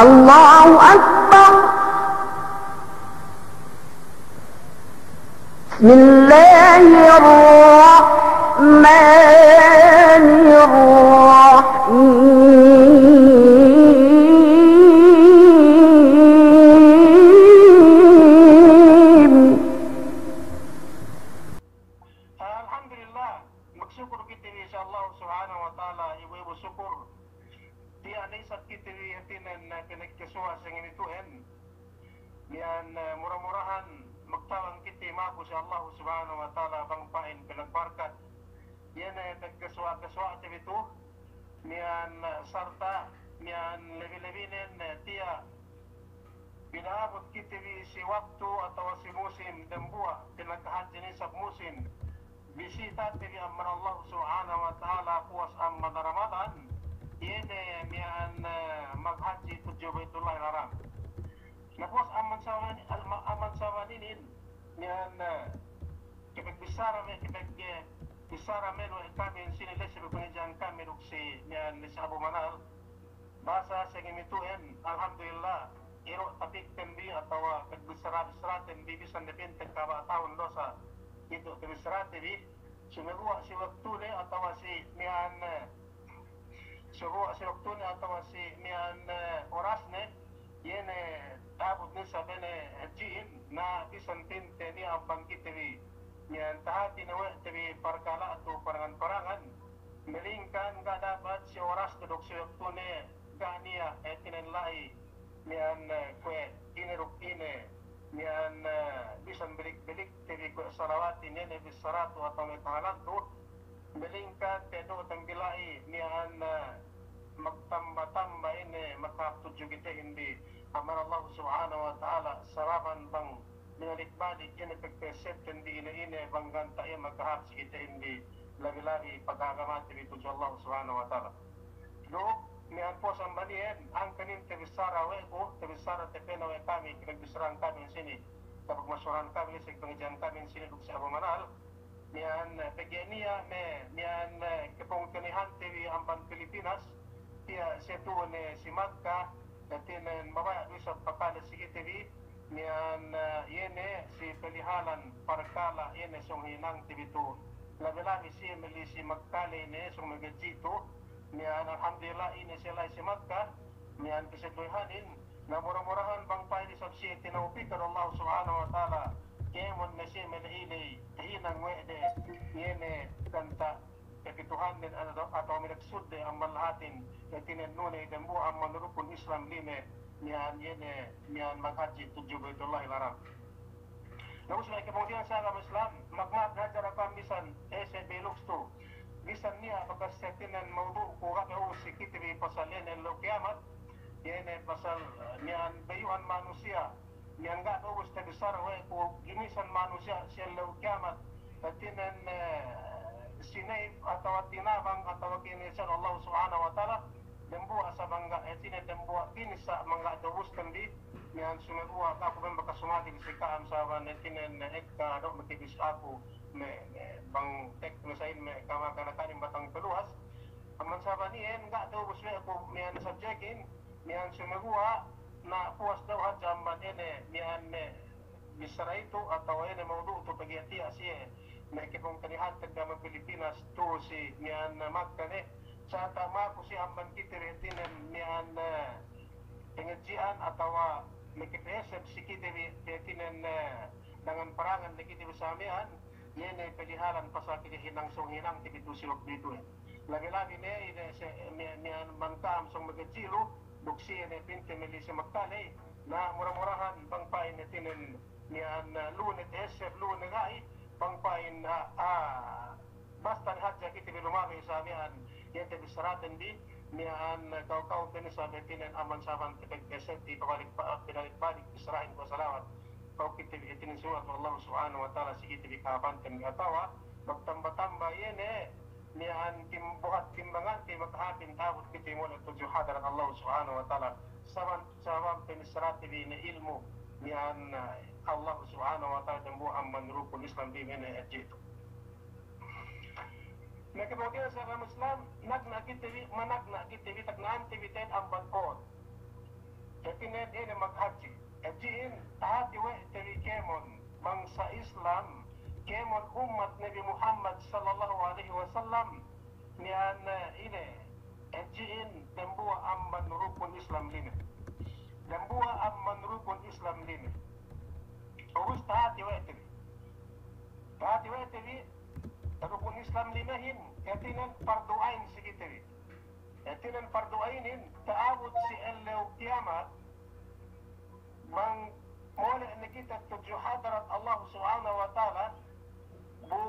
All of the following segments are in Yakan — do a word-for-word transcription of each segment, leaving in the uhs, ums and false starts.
الله أكبر. بسم الله الرحمن الرحيم. Alhamdulillah, magsukul kite bi si Allah Subhanahu wa Ta'ala, ibu-ibu sukul. Tiya' ne isab kite bi hātinen, eh, pinagkasuwa' sangem itu'en. Miya'an, eh, mura-murahan magtabang kite maku si Allah Subhanahu wa Ta'ala bang pa'in pinagbarkat. Iye ne pagkasuwa'-kasuwa'te bi tu. Miya'an, eh, sarta' miya'an lebi-lebinen, eh, tiya' pina'abut kite bi si waktu atawa si musim dembuwa' pinakahadji ne isab musim. Bisitate bi amban Allah Subhanahu wa Ta'ala puwas amban Ramadan, iye ne miya'an, eh, maghadji tudju Baitullahil Haram. Na puwas amban sababan, amban sababan inin, miya'an, eh, kapagbissara me', kapag, eh, bissara me' we' kami sini ley si pangadji'an kami duk si miya'an si Abu Manal. Bahasa sangem itu'en, alhamdulillah, iru' tapikten bi atawa pagbissara-bissaraten bi bisan depende kaba' tahun du sa itu tabissarate bi, sumeguwa' si waktune atawa si miya'an, eh, sumeguwa' si waktune atawa si miya'an, eh, orasne, iye ne ta'abut ne isab ine hadji'in, na bisan pinte niya' amban kite bi miya'an tahati ne we' te bi parkala' tu parangan-parangan, melingkan ga' dapat si oras tu duk si waktune ga' niya', eh, hātinen la'i miya'an, eh, kuwe' ine duk ine, miya'an, eh, bisan belik-belikte bi kuwe' salawatin ine bissaratu atawa me' pahalantu, melingkan te du tambila'i miya'an, eh, magtamba-tamba ine makahāp tudju kitehin bi amban Allah Subhanahu wa Ta'ala, sababan bang binalik-balik ine pagpesepten bi ine-ine bang ganta' iye makahāp si kitehin bi, labi-labi pag'agamate bi tudju Allah Subhanahu wa Ta'ala. Duk miya'an puwas amban iyan, hangkan inin tabissara we' ku, tabissara tapena we' kami, pinagbissarahan kami sini, kapagmasuwarahan kami si pangadji'an kami sini duk si Abu Manal. Miya'an, eh, pegge' niya' me', miya'an, eh, kapungtina'ihante bi amban Pilipinas, tiya' siye tu'u ne si Makka, hātinen mabaya' du isab pakale si kite bi, miya'an, eh, iye ne si palihalan parkala' iye ne sōng hinangte bi tu'u. Labi-labi siye melli si Makka ley ne sōng maghadji' tu'u, miya'an alhamdulillah ine siye la'i si Makka, miya'an paseddo'ihanin, na mura-murahan bang pa'in isab siye tinawpik we' Allah Subhanahu wa Ta'ala, kēmon ne siye mele iley, tahinang we' de, iye ne ganta' kapituhannen atawa, atawa minaksudde amban lahatin, hātinen nune dembuwa' amban rukun Islam lime, miya'an iye ne, miya'an maghadji' tudju Baitullahil Haram. Na ubus me' kapungtina'ihan si agama Islam, magma'ap ne hadja da'a ka'am bisan, eh, se beluk tu. Bisan niya' bakas hātinen mawdu'ku ga' pe ubus si kite bi pasal iye ne ellew kiyamat, iye ne pasal, eh, miya'an bayu'an manusiya', miya'an ga' pe ubus tabissara we' ku ginisan manusiya' si ellew kiyamat, hātinen, eh, sinayp atawa tinabang atawa kinisan Allah Subhanahu wa Ta'ala, dembuwa' sa bang ga', hātinen dembuwa' binissa' bang ga' tawusten bi, miya'an sumeguwa' aku bang bakas sumati si ka'am sababan hātinen ekka du makibis aku me', me' bang tek me' sa'in me' kama kanakanin batang paluwas. Amban sababan iyan ga' tawubus me' aku miya'an subject in, miya'an sumeguwa' na puwas daw hadja amban ine miya'an me' bissara itu atawa ine mawdu' tu pegge' tiya' siye me' kapungtina'ihan te bi amban Pilipinas tu si miya'an Makka ne. Sa' ta' maku siye amban kite bi hātinen miya'an, eh, pangadji'an atawa me' kapaheseb si kite bi hātinen, eh, dangan parangan ne kite bi sa' miya'an, iye ne palihalan pasal kite hinang sōng hinangte bi tu si waktu itu, eh. Labi-labi ne, ine se, mi-, miya'an man ka'am sōng maghadji' lu, duk siye ne pinte melli si Makka ley, na mura-murahan bang pa'in hātinen miya'an, eh, lu ne taheseb, lu ne ga'i, bang pa'in, ah, ah, basta ne hadja kite bi lumabey sa' miya'an, iye tabissaraten bi, miya'an, eh, kaw-kaw te ne sa' hātinen amban sababan te pegge' senti pabalik, pa-, pinalik-balik bissarahin kuwe' salawat. Kaw kite bi hātinen suwat Allah Subhanahu wa Ta'ala si kite bi kahāpanten bi atawa magtamba-tamba iye ne, miya'an tim-, buhat timbangan te makahāpin ta'abut kite mole' tudju hadarat Allah Subhanahu wa Ta'ala. Sabab, sabab panissarate bi ne ilmu' miya'an, eh, Allah Subhanahu wa Ta'ala dambuwa' amban rukun Islam bi mene hadji' tu. Na kapungtina'ihan si agama Islam, nagna' kite bi, managna' kite bi, tagna'ante bi te'ed amban po'on. ine, ine maghadji. Hadji'in, tahati we' te bi kēmon bangsa Islam, kēmon ummat Nabi Muhammad sallallahu alaihi wasallam, miya'an, ine, hadji'in, dambuwa' amban rukun Islam lime. Dambuwa' amban rukun Islam lime. Ubus tahati we' te bi. Tahati we' te bi, rukun Islam limehin, hātinen pardu ain si kite bi. Hātinen pardu ainin, ta'abut si ellew kiyamat, bang mole' ne kite tudju hadarat Allah Subhanahu wa Ta'ala, bu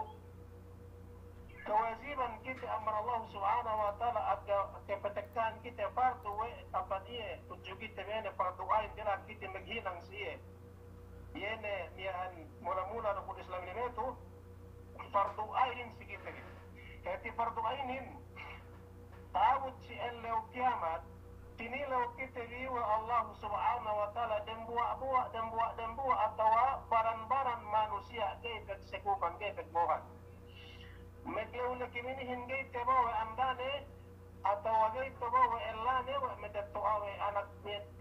kawajiban kite amban Allah Subhanahu wa Ta'ala, aka kapatekkahan kite pardu we' amban iye, tudju kite bi ne pardu ain, dina'ak kite maghinang si iye. Iye ne miya'an mula-mula rukun Islam lime tu, pardu ainin si kite bi. Hāti pardu ainin, ta'abut si ellew kiyamat, tinilew kite bi we' Allah Subhanahu wa Ta'ala dambuwa'-buwa', dambuwa'-dambuwa' atawa baran-baran manusiya' ga'i pagsakupan, ga'i pagbo'ohan. Maglew ne keminihin ga'i tabo'o we' andane, atawa ga'i tabo'o we' ellane, we' matetto'a we' anak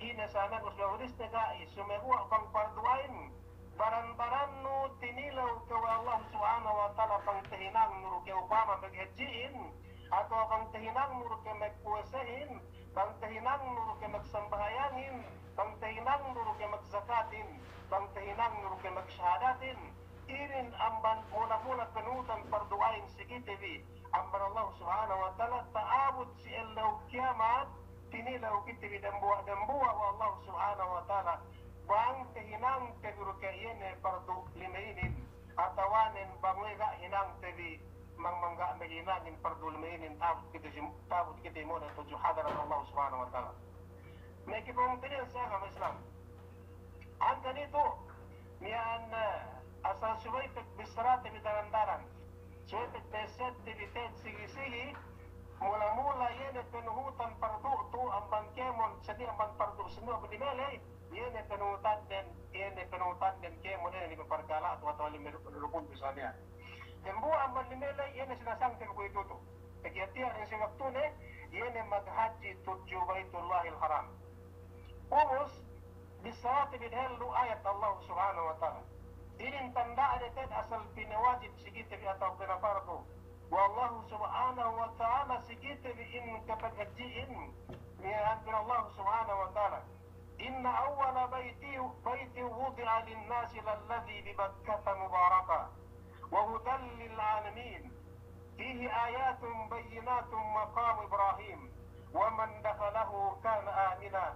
ine sane, ubus mabudis ne ga'i, sumeguwa' bang pardu ain, baran-barannu tinilew kew we' Allah Subhanahu wa Ta'ala bang tahinangnu du ke upama maghadji'in, atawa bang tahinangnu du ke magpuwasehin, bang tahinangnu du ke magsambahayangin, bang tahinangnu du ke magjakatin, bang tahinangnu du ke magsahadatin, inin amban mula-mula panuhutan pardu ain si kite bi amban Allah Subhanahu wa Ta'ala, ta'abut si ellew kiyamat, tinilew kite bi dambuwa'-dambuwa' we' Allah Subhanahu wa Ta'ala, bang tahinang te bi du ke iye ne pardu lime inin, atawanen bang we' ga' hinang te bi, bang, bang ga' maghinangin pardu lime inin, ta'abut kite si, ta'abut kite mole' tudju hadarat Allah Subhanahu wa Ta'ala. Me' kapungtina'ihan si agama Islam. Hangkan itu, miya'an, eh, asal subey pagbissarate bi daran-daran. Subey pagpa'essebte bi te'ed sigi-sigi, mula-mula iye ne panuhutan pardu tu amban kēmon, seddili amban pardu semua budi meley, iye ne panuhutannen, iye ne panuhutannen kēmon ine lime parkala' tu atawa lime rukun tu sa miya'an. Dambuwa' amban lime ley, iye ne sinasangte bi kuwe'itu tu. Pegge' tiya' ne si waktune, iye ne maghadji tudju Baitullahil Haram. Ubus, bissarate bi dehellu ayat Allah Subhanahu wa Ta'ala. Inin tanda'ne te'ed asal pinawajib si kite bi atawa pinapardu we' Allah Subhanahu wa Ta'ala si kite bi in kapaghadji'in, miya'an pa'in Allah Subhanahu wa Ta'ala, إن أول بيت، بيت وضع للناس للذي ببكة مباركا وهدى للعالمين فيه آيات بينات مقام إبراهيم ومن دخله كان آمنا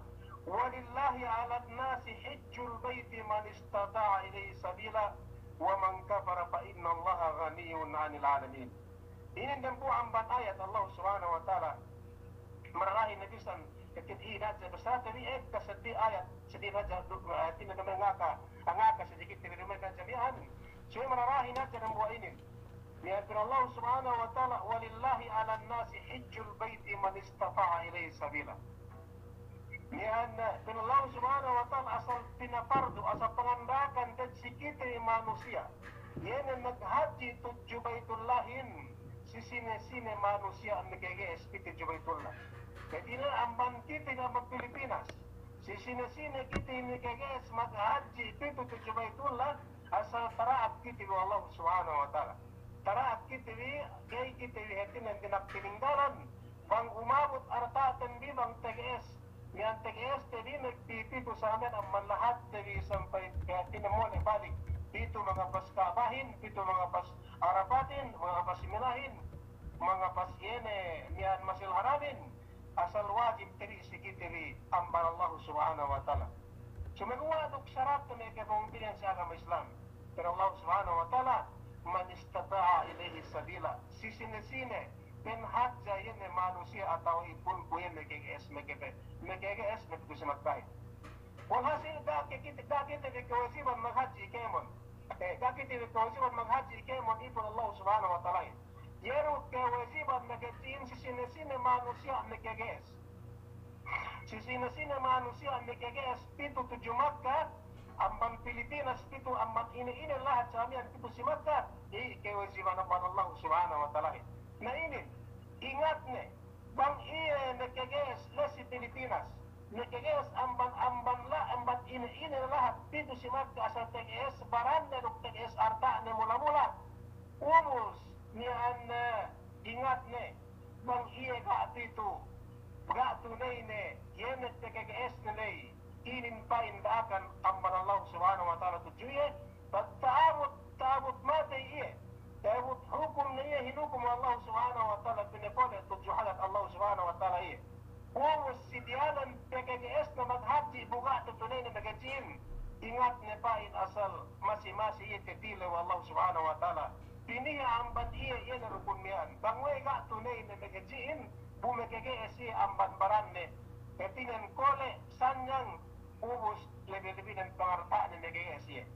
ولله على الناس حج البيت من استطاع إليه سبيلا ومن كفر فإن الله غني عن العالمين. Inin dambuwa' amban ayat Allah Subhanahu wa Ta'ala. Mararahi ne bisan, hātinen hadja bissarate bi ekka seddili ayat, seddili hadja du-, hātinen duma'in ngaka, ngaka seddili kite bi duma'in hadja miya'an. Subey mararahi ne hadja dambuwa' inin. Miya'an pa'in Allah Subhanahu wa Ta'ala, ولله على الناس حج البيت من استطاع إليه سبيلا. Miya'an, pa'in Allah Subhanahu wa Ta'ala asal pinapardu, asal panganda'akan te'ed si kite manusiya'. Iye ne maghadji tudju Baitullahin, si sine-sine manusiya' makage'es pitu tudju Baitullah. Hātinen amban kite amban Pilipinas, si sine-sine kite makage'es maghadji pitu tudju Baitullah, asal tara'ap kite bi we' Allah Subhanahu wa Ta'ala. Tara'ap kite bi, ga'i kite bi hātinen dina'ak tininggalan, bang umabut arta'ten bi bang tage'es, miya'an tage'este bi magpipitu sa miya'an amban lahatte bi sampay hātinen mole' balik. Pitu mangapas Ka'bahin, pitu mangapas Arafatin, mangapas Minahin, mangapas iye ne miya'an Masjidil Haramin, asal wajib te bi si kite bi amban Allah Subhanahu wa Ta'ala. Sumeguwa' duk sarat me' kapungtina'ihan si agama Islam. Pa'in Allah Subhanahu wa Ta'ala, من استطاع إليه سبيلا. Si sine-sine, pa'in hadja iye ne manusiya' atawa ipun ku iye makage'es, makape-, makage'es, makage'es si Makkahin. Walhasil, ga' ke kite, ga' kite bi kawajiban maghadji kēmon. Eh, ga' kite bi kawajiban maghadji kēmon ipun Allah Subhanahu wa Ta'alahin. Iye du kawajiban maghadji'in si sine-sine manusiya' makage'es. Si sine-sine manusiya' makage'es pitu tudju Makka, amban Pilipinas pitu, amban ine-ine lahat sa miya'an pitu si Makka, iye kawajiban amban Allah Subhanahu wa Ta'alahin. Na inin, ingat ne, bang iye makage'es la'i si Pilipinas, makage'es amban, amban amban ine-ine lahat pitu si Makka asal tege'es baranne duk tege'es arta'ne mula-mula. Ubus miya'an, eh, ingatne bang iye ga' pitu, ga' tuneyne, iye ne tegege'esne ley, inin pa'in da'akan amban Allah Subhanahu wa Ta'ala tudju iye, bang ta'abut, ta'abut matey iye, ta'abut hukum ne iye hinukum Allah Subhanahu wa Ta'ala, pinakole tudju hadat Allah Subhanahu wa Ta'ala iye. Ubus si diyalan tegege'esne maghadji' bu ga' tutuneyne maghadji'in, ingatne pa'in asal masi-masi iye tetile we' Allah Subhanahu wa Ta'ala. Piniha amban iye, iye ne rukun miya'an. Bang we' ga' tuneyne maghadji'in, bu magege'es iye amban baranne. Hātinen kole', sanyang, ubus lebe-lebinen pangarta'ne magege'es iye.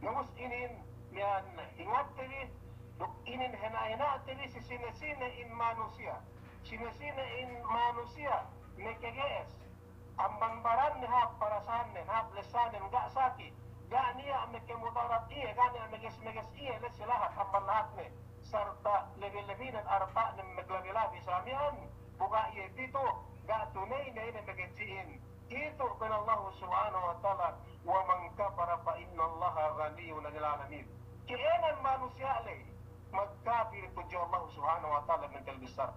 Ubus inin miya'an ingatte bi, duk inin hena'-hena'te bi si sine-sine in manusiya'. Sine-sine in manusiya' magege'es amban baranne hāp parasahannen, hāp lessanen, ga' saki, ga' niya' makemudarat iye, ga' niya' mages-mages iye, lesse lahat amban lahatne, sarta' lebe-lebinen arta'nen maglabi-labi sa miya'an, bu ga' iye pitu, ga' tuneyne ine maghadji'in. Itu pa'in Allah Subhanahu wa Ta'ala, "Wa man kafara fa innallaha ghaniyyun 'anil 'alamin." Ke'enan manusiya' ley magkapil tudju Allah Subhanahu wa Ta'ala mental besar.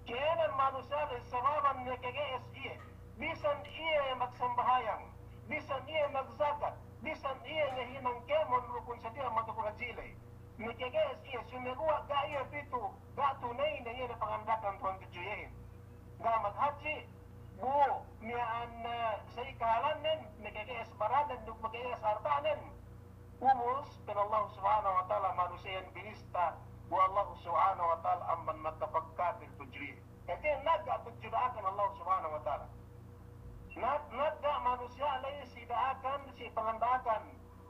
Ke'enan manusiya' ley sababan makege'es iye, bisan iye magsambahayang, bisan iye magjakat, bisan iye ngahinang kēmon rukun sadiya mataku hadji' ley. Makege'es iye, sumeguwa' ga' iye pitu, ga' tuneyne iye ne panganda'akan Tuhan tudju iyehin. Ga' maghadji', bu miya'an, eh, sa'i kahalannen, makege'es barannen, duk makege'es arta'nen. Ubus, pa'in Allah Subhanahu wa Ta'ala, manusiya' iyan binista we' Allah Subhanahu wa Ta'ala amban makapagkapil tudju iye. Hātinen nagga' tudju da'akan Allah Subhanahu wa Ta'ala. Nag-, nagga' manusiya' ley si da'akan, si panganda'akan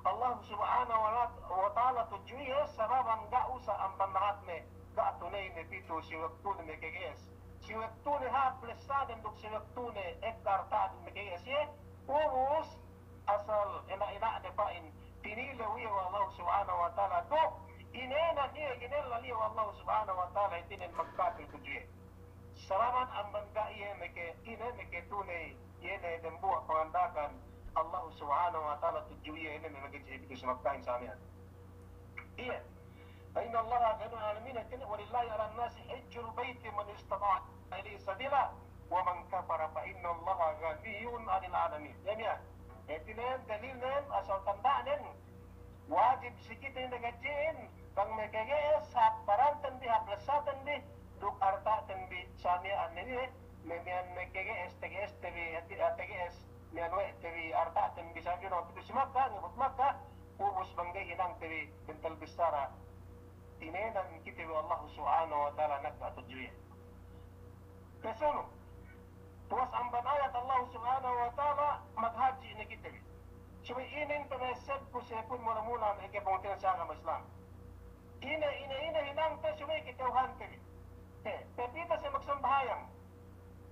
Allah Subhanahu wa Ta'ala tudju iye, sababan ga' usa amban lahatne, ga' tuneyne pitu si waktune makege'es. Si waktune hāp lessanen duk si waktune ekka arta'nen makege'es iye, ubus asal ena'-ena'ne pa'in, tinilew iye we' Allah Subhanahu wa Ta'ala, duk inēnan iye, inēnan iye we' Allah Subhanahu wa Ta'ala, hātinen magkapil tudju iye. Sababan amban ga' iye make, ine, maketuney, iye ne dembuwa' panganda'akan Allah Subhanahu wa Ta'ala tudju iye, ine, maghadji' pitu si Makkahin sa miya'an. Iye. Fa innallaha ghaniyyun 'anil 'alamin, hātinen, "Walillahi 'alan nasi hijjul bayti man istata'a ilayhi sabila, wa man kafara fa innallaha ghaniyyun 'anil 'alamin." Iye miya'an. Hātinen, dalilnen, asal tanda'nen, wajib si kite maghadji'in, bang makege'es hāp baranten bi, hāp lessaten bi, duk arta'ten bi, sa miya'an ne iye, me-, miya'an makege'es, tege'este bi, tege'es, miya'an we' te bi arta'ten bi sa miya'an pitu si Makka, ngebut Makka, ubus bang ga'i hinangte bi, bentel bissara. Inēnan kite bi we' Allah Subhanahu wa Ta'ala nagga' tudju iye. Pesunu, puwas amban ayat Allah Subhanahu wa Ta'ala, maghadji' ne kite bi. Subey inin pamessebku si epun mula-mula me' kapungtina'ihan si agama Islam. Ine, ine, ine hinangte subey kata'uhante bi. He, pe kite si magsambahayang.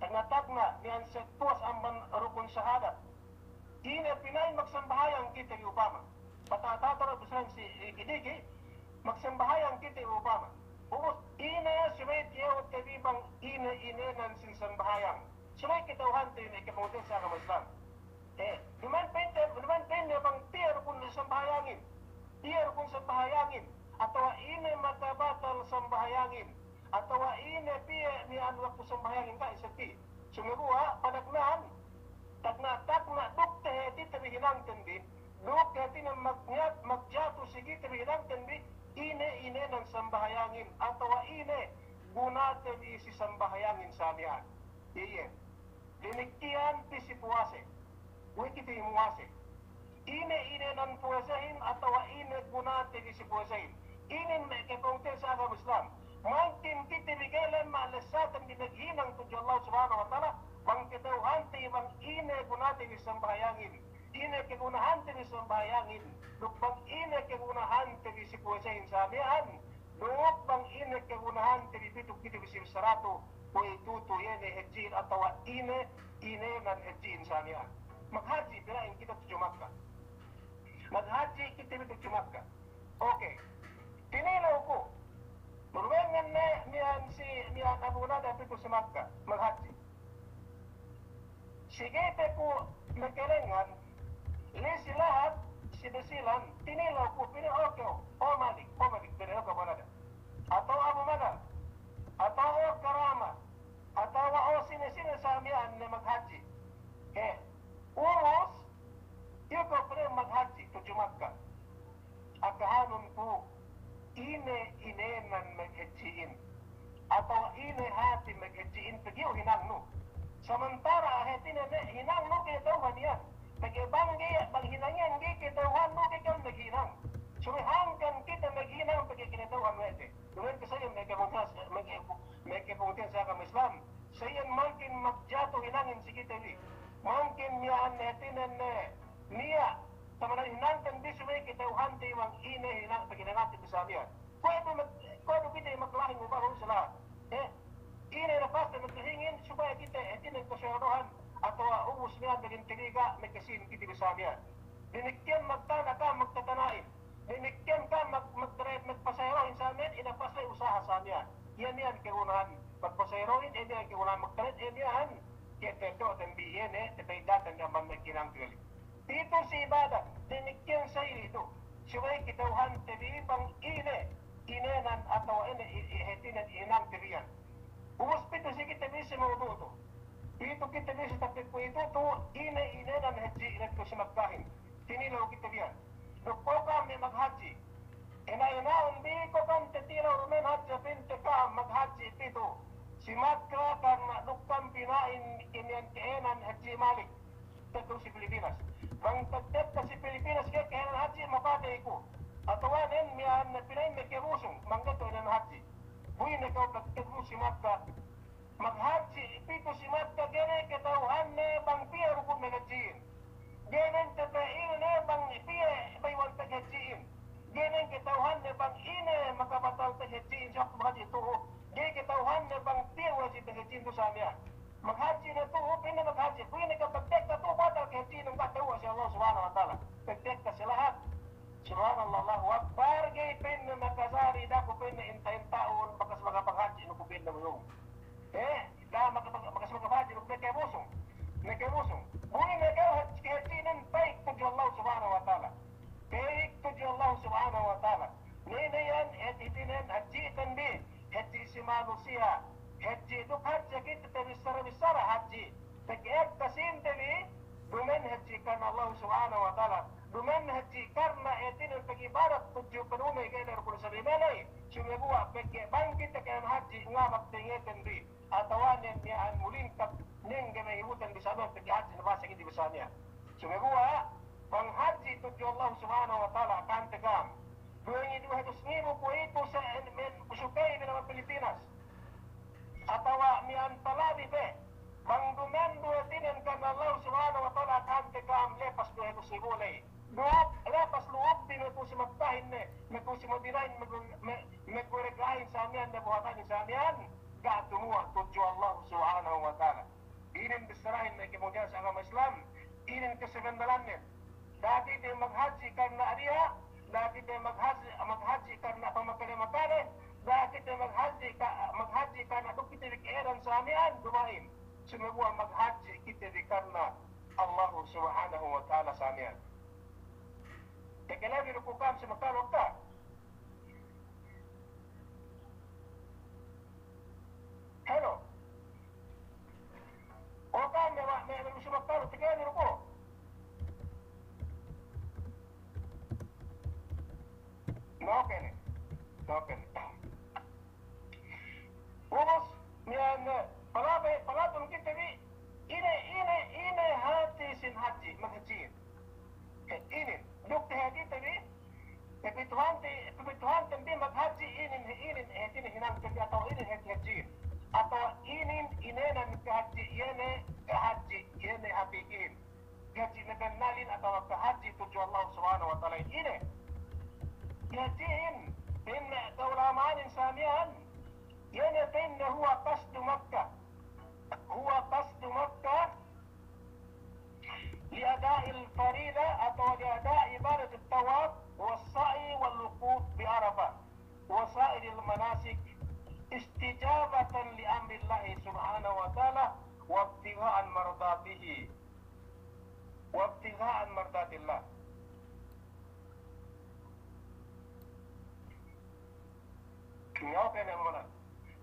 Tagna'-tagna' miya'an si puwas amban rukun sahadat. Ine pina'in magsambahayang kite bi upama. Pata-, pata-, pata-, bisan si diki'-diki', magsambahayang kite bi upama. Ubus, ine subey tiya'ute bi bang ine inēnan sin sambahayang. Subey kata'uhante bi me' kapungtina'ihan si agama Islam. Eh, duma'in pa'inte, duma'in pa'inne bang tiya' rukun sambahayangin. Tiya' rukun sambahayangin. Atawa ine makabatal sambahayangin. Atawa ine piye miya'an waktu sambahayangin, ga'i seddili. Sumeguwa', panagna'an, tagna'-tagna' duk tahātite bi hinangten bi, duk hātinen mag-, magjatu si kite bi hinangten bi, ine inēnan sambahayangin, atawa ine gunate bi si sambahayangin sa miya'an. Iye. Damikkiyan pī si puwase. Kuwe' kite muwase. Ine inēnan puwasehin atawa ine gunate bi si puwasehin. Inin me' kapungtina'ihan si agama Islam. Mangkin kite bi ga'i lemma' lessaten bi maghinang tudju Allah Subhanahu wa Ta'ala, bang kata'uhante bi bang ine gunate bi sambahayangin. Ine kagunahante bi sambahayangin. Duk bang ine kagunahante bi si puwasehin sa miya'an. Duk bang ine kagunahante bi pitu kite bi si bissaratu, kuwe' itu tu iye ne hadji'in atawa ine, inēnan hadji'in sa miya'an. Maghadji' pina'in kite tudju Makka. Maghadji' kite bi tudju Makka. Oke. Tinilew ku. Dumengngan ne miya'an si, miya'an Abu Nada pitu si Makka. Maghadji'. Si Ga'i pe ku makalengngan, la'i si lahat si Basilan, tinilew ku, pa'inne, "O kew, o Malik, o Malik," pa'inne, "o kew Manada. Atawa Abu Manada, atawa o Karama, atawa o sine-sine sa miya'an ne maghadji'." He, ubus, "Iyu kew," pa'inne, "maghadji' tudju Makka." Akahanun ku, ine inēnan maghadji'in, atawa ine hāti maghadji'in, pegge' iyu hinangnu. Samantara' hātinen ne hinangnu kata'uhan iyan. Pegge' bang ga'i, bang hinang iyan ga'i kata'uhannu, ga'i kew maghinang. Subey hangkan kite maghinang pegge' kata'uhan we' te. Duma'in ke sa iyan makapungtina'i, maka-, makapungtina'i si agama Islam. Sa iyan mangkin magjatu hinangin si kite bi. Mangkin miya'an hātinen ne, niya', tamanan hinangten bi subey kata'uhante bang ine hinang, paghinangante bi sa miya'an. Kuwe' du mag-, kuwe' du kite maglahi ngubalu sila. Eh, ine napaste maglahingin subey kite, hātinen, kasodohan atawa ubus miya'an magin tiniga, makasin kite bi sa miya'an. Damikkiyan magtana' ka, magtatana'in. Damikkiyan ka mag-, magdrive, magpasaherohin sa miya'an, inapas la'i usaha sa miya'an. Iye miya'an kagunahan magpasaherohin, iye miya'an kagunahan magdrive, iye miya'an kateddo'ten bi, iye ne, tapa'iddaten bi amban maghinang kali. Pitu si ibadat, damikkiyan sa ili' du. Subey kata'uhante bi bang ine inēnan atawa ine i-, i-, hātinen hinangte bi iyan. Ubus pitu si kite bi si mawdu' tu. Pitu kite bi si tapik kuwe'itu tu, ine inēnan hadji' ine tu si Makkahin. Tinilew kite bi iyan. Duk ko' ka'am me' maghadji'. Ina-inaun bi ko' ka'am tatilew duma'in hadja pinte ka'am maghadji' pitu si Makka, karna' duk ka'am pina'in kiniyan ka'ēnan hadji' Malik. Tetu si Pilipinas. Bang tagtekka si Pilipinas ke ka'ēnan hadji', mapatey ku. Atawa nen miya'an ne pina'in me' kebusung, bang tetu ēnan hadji'. Bu ine kew tagtekka si Makka. Maghadji' pitu si Makka, ga'i ne kata'uhanne bang piye rukun maghadji'in. Ga'i ne tapa'inne bang piye bayu'an paghadji'in. Ga'i ne kata'uhanne bang ine makabatal paghadji'in si waktu maghadji' tu'u. Ga'i kata'uhanne bang piye wajib paghadji'in tu'u sa miya'an. Maghadji' ne tu'u, pa'inne maghadji'. Bu ine kew tagtekka tu'u batal paghadji'in, ga' ta'u si Allah Subhanahu wa Ta'ala. Tagtekka si lahat. Subhanallah, Allahu Akbar, ga'i pa'inne makajari, da'a ku pa'inne inta-inta'un, bakas makapaghadji' ne ku pa'inne buyung. Eh, da'a maka-, maka-, bakas makapaghadji' ne ku, me' kebusung. Me' kebusung. Bu ine kew hadji', hadji'nen pa'in tudju Allah Subhanahu wa Ta'ala. Pa'in tudju Allah Subhanahu wa Ta'ala. Ine iyan, hadji'ten bi. Hadji' si manusiya', hadji' duk hadja kite tabissara-bissara hadji'. Pegge' ekka sīnte bi, duma'in hadji' karna' Allah Subhanahu wa Ta'ala. Duma'in hadji' karna' hātinen pag'ibadat tudju panume' ga'i ne rukun sabimane. Sumeguwa' pegge' bang kite ka'ēnan hadji' ngabak tengeten bi. Atawa nen miya'an mulingkat, nen ga'i mahibuten bi sa miya'an pegge' hadji' ne basa kite bi sa miya'an. Sumeguwa' bang hadji' tudju Allah Subhanahu wa Ta'ala, ka'am te ka'am. Duwe ngi-, duwe hatus ngibu kuwe'itu sa en-, men-, sukey bi ne me' Pilipinas. Atawa miya'an palabi pe. Bang duma'in du hātinen karna' Allah Subhanahu wa Ta'ala, ka'am te ka'am, lepas duwe hatus ngibu ley. Duk lepas lu'ub bi me' tu'u si Makkahin ne, me' tu'u si Madinahin, me', me', me' kuwe' reggahin sa miya'an, me' buhatanin sa miya'an, ga' tumuwa' tudju Allah Subhanahu wa Ta'ala. Inin bissarahin me' kemudiyan si agama Islam, inin kasabennalannen. Da'a kite maghadji' karna' riya', da'a kite maghadji', maghadji' karna' pamakale-makale, da'a kite maghadji' ka-, maghadji' karna' duk kite bi ka'ēnan sa miya'an, duma'in. Sumeguwa' maghadji' kite bi karna' Allahu Subhanahu wa Ta'ala sa miya'an. Takale bi du ku ka'am si Makka, Makka. Hello. O ka'am me', me', me' Makka, takale bi du ku. No, okay ne. No, okay ne. Ubus, miya'an, palabe-, palabun kite bi, ine, ine, ine hāti sin hadji', maghadji'in. Eh, inin, duk tahātite bi, papituhante, papituhanten bi maghadji', inin, inin, eh, inin hinangten bi atawa inin hāti hadji'in. Atawa inin, inēnan kahadji', iye ne, kahadji', iye ne hakikihin. Kahadji' mabennalin atawa kahadji' tudju Allah Subhanahu wa Ta'ala ine. Kahadji'in, pa'in me' ka'ulama'anin sa miya'an, iye ne pa'inne huwa qasdu Makkah. Huwa qasdu Makkah li ada'il farida atawa li ada'i ibadatut tawaf was sa'i wal wuquf bi Arafah. وسائر المناسك استجابة لأمر الله سبحانه وتعالى وابتغاء مرضاته وابتغاء مرضات الله. Ngaw pe ne mula.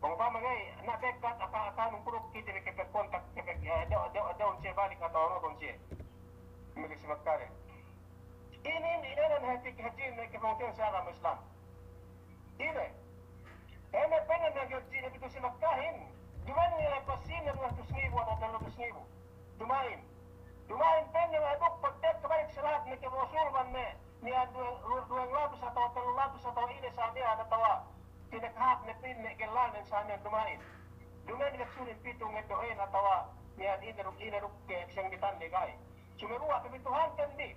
Bang upama nga'i, na' bekkat aka, aka nung puruk kite ne ke pagkontak, ke pag, eh, daw, daw, daw siye balik atawa nodong siye. Mili si Makkah ne. Inin, inin ne hati hadji ne ke pungtina'i si agama Islam. Ine. Ine pa'inne ne hadji ne pitu si Makkahin. Duma'in ne lepasin ne duwe hatus ngibu atawa tellu hatus ngibu. Duma'in. Duma'in pa'inne ne duk pagtekka balik si lahat ne ke Mosul bang ne. Niya' duwe, duwe latus atawa tellu latus atawa ine sa miya'an atawa. Pinakahāp ne pa'inne gellanen sa miya'an duma'in. Duma'in maksudin pitu ngeddo'in atawa niya' ine duk, ine duk ke senggitan ne ga'i. Sumeguwa' pepituhanten bi.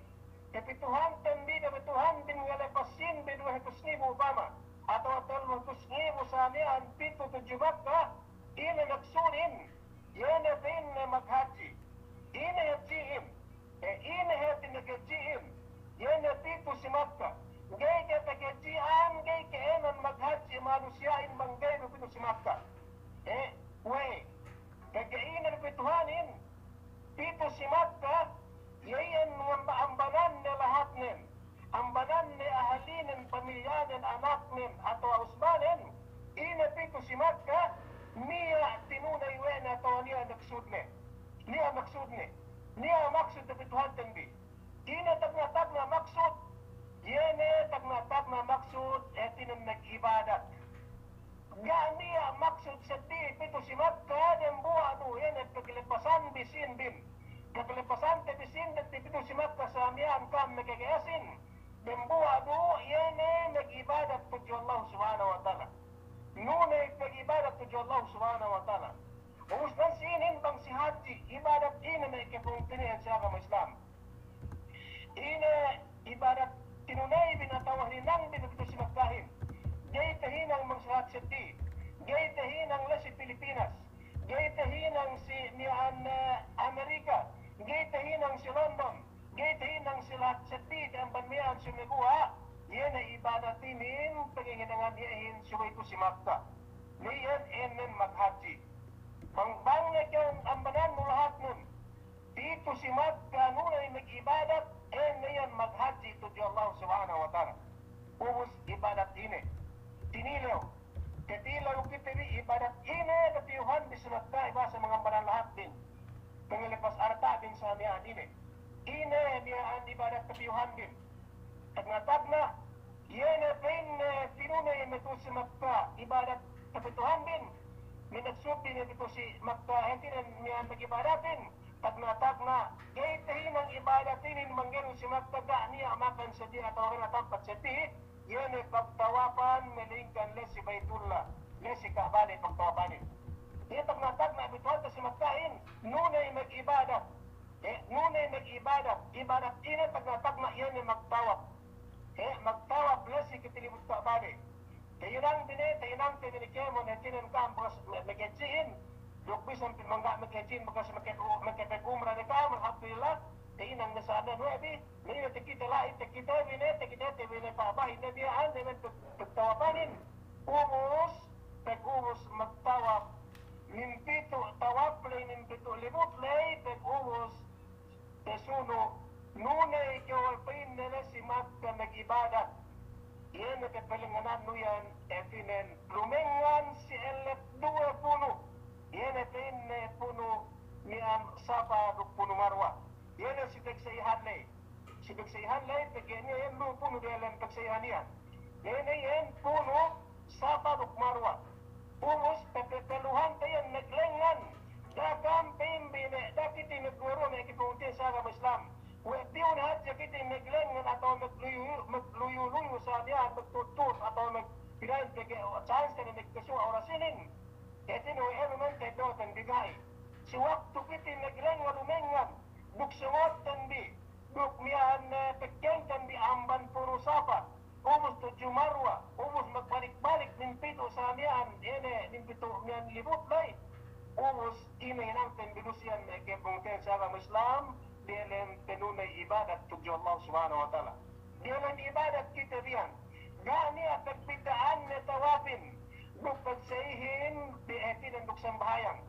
Pepituhanten bi, pepituhanten bi ngelepasin bi duwe hatus ngibu upama. Atawa tellu hatus ngibu sa miya'an pitu tudju Makka. Ine maksudin, iye ne pa'inne maghadji. Ine hadjihin. E, ine hāti maghadjihin. Iye ne pitu si Makka. Ga'i ke paghadji'an, ga'i ke enan maghadji manusiya'in bang ga'i du pitu si Makka. E, we'. Pegge' ine pepituhanin. Pitu si Makka, iye iyan ngamba-, ambananne lahatnen, ambananne ahalinen, pamilyanen, anaknen, atawa usbanen, ine pitu si Makka, niya' tinunay we' ne atawa niya' maksudne. Niya' maksudne. Niya' maksud pepituhanten bi. Ine tagna'-tagna' maksud, iye ne tagna'-tagna' maksud, hātinen mag'ibadat. Ga' niya' maksud seddili pitu si Makka, dembuwa' du iye ne paglepasan bi sīn bin. Paglepasante bi sīn diyalem pitu si Makka sa miya'an ka'am makaga'i sīn. Dembuwa' du iye ne mag'ibadat tudju Allah Subhanahu wa Ta'ala. Nunay pag'ibadat tudju Allah Subhanahu wa Ta'ala. Ubus nan si inin bang si hadji, ibadat ine me' kapungtina'ihan si agama Islam. Ine ibadat tinunay bin atawa hinang bin pitu si Makkahin. Ga'i tahinang bang si lahat seddili. Ga'i tahinang la'i si Pilipinas. Ga'i tahinang si miya'an, eh, Amerika. Ga'i tahinang si London. Ga'i tahinang si lahat seddili amban miya'an sumeguwa'. Iye ne ibadat inin paghinangan iyehin subey tu si Makka. Iyan ēnnen maghadji. Bang, bang ne kew ambanannu lahatnun. Pitu si Makka nunay mag'ibadat, ēnnen iyan maghadji tudju Allah Subhanahu wa Ta'ala. Ubus ibadat ine. Tinilew. Tinilew kite bi ibadat ine, tapiyuhan bi si Makka, ibasa mangambanan lahat bin. Panglepas arta' bin sa miya'an ine. Ine miya'an ibadat tapiyuhan bin. Tagna'-tagna', iye ne pa'inne tinunay me' pitu si Makka ibadat tapituhan bin. Minaksud bi me' pitu si Makka hātinen miya'an mag'ibadatin. Tagna'-tagna', ga'i tahinang ibadat inin bang ga'i du si Makka, ga' niya' makan seddili atawa ga' niya' tampat seddili. Iye ne pagtawapan, malaingkan la'i si Baitullah, la'i si Ka'bah ne pagtawapanin. Iye tagna'-tagna' pituhante si Makkahin, nunay mag'ibadat. E, nunay mag'ibadat, ibadat ine tagna'-tagna' iye ne magtawap. E, magtawap la'i si katilibut Ka'bah ne. Tahinang bi ne, tahinangte bi ne kēmon, hātinen ka'am bakas me-, maghadjihin. Duk bisan pī mangga' maghadjihin, bakas maka-, makapag'umrah ne ka'am, alhamdulillah. Tahinang ne sa ne we' bi, ne ine takite la'i, takite bi ne, takitete bi ne Ka'bah ne miya'an, ne men pag-, pagtawapanin. Ubus, pag'ubus magtawap. Min pitu' tawap ley, min pitu' libut ley, pag'ubus, pasunu', nunay kew pa'inne la'i si Makka mag'ibadat. Iye ne papalengnganannu iyan, hātinen, lumengngan si ellet duwe punu'. Iye ne pa'inne punu' miya'an Safa duk punu' Marwa. Iye ne si pagsa'ihan ley. Si pagsa'ihan ley, pegge' niya' iyan lu'u punu' diyalem pagsa'ihan iyan. Iye ne iyan punu' Safa duk Marwa. Ubus, pe-, pe-, peluhante iyan maglengngan. Da'a ka'am pa'in bi ne, da'a kite magduwe-ruwe me' kapungtina'i si agama Islam. We' piyu ne hadja kite maglengngan atawa magluyu-, magluyu-luyu sa miya'an, magtut-tut atawa mag-, pina'in pegge' chance ne magkasuwa' oras inin. Hātinen we' elu men teddo'ten bi ga'i. Si waktu kite maglengngan lumengngan, duk songotten bi, duk miya'an, eh, pegkengten bi amban punu' Safa, ubus tudju Marwa, ubus magbalik-balik min pitu' sa miya'an, ine, min pitu' miya'an libut ley. Ubus ine hinangten bi du siyan me' kapungtina'i si agama Islam, diyalem panunay ibadat tudju Allah Subhanahu wa Ta'ala. Diyalem ibadat kite bi iyan, ga' niya' pagbidda'anne tawapin, duk pagsa'ihin, bi hātinen duk sambahayang.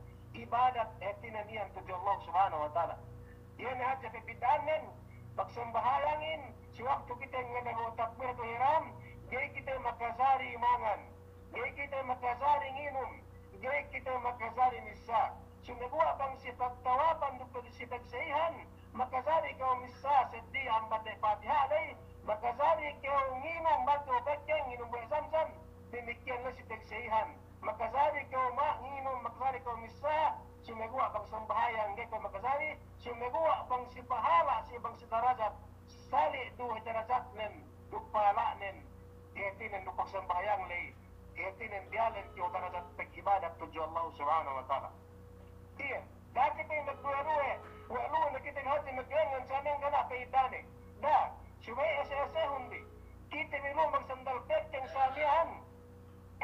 ibadat hātinen iyan tudju Allah Subhanahu wa Ta'ala. Iye ne hadja pabida'annen, magsambahayangin, si waktu kite ngadago takbiratul ihram, ga'i kite makajari mangan, ga'i kite makajari nginum, ga'i kite makajari missā. Sumeguwa' bang si pagtawapan duk si pagsa'ihan, makajari kew missā seddili amban ne Patiha' ley, makajari kew nginum bang kew pekkeng nginum buwe' Zamzam, damikkiyan ne si pagsa'ihan. Makajari kew ma-, nginum, makajari kew missā, sumeguwa' bang sambahayang ga'i kew makajari, sumeguwa' bang si pahala', si bang si darajat, sali' du darajatnen, duk pahala'nen, hātinen duk pagsambahayang ley, hātinen diyalem kew darajat pag'ibadat tudju Allah Subhanahu wa Ta'ala. Iye, da'a kite magduwe-duwe, we' lu'u ne kite hadja maglengngan sa miya'an ga' niya' pa'idane. Da'a, subey ese-esehun bi. Kite bi lu'u magsandal pekkeng sa miya'an.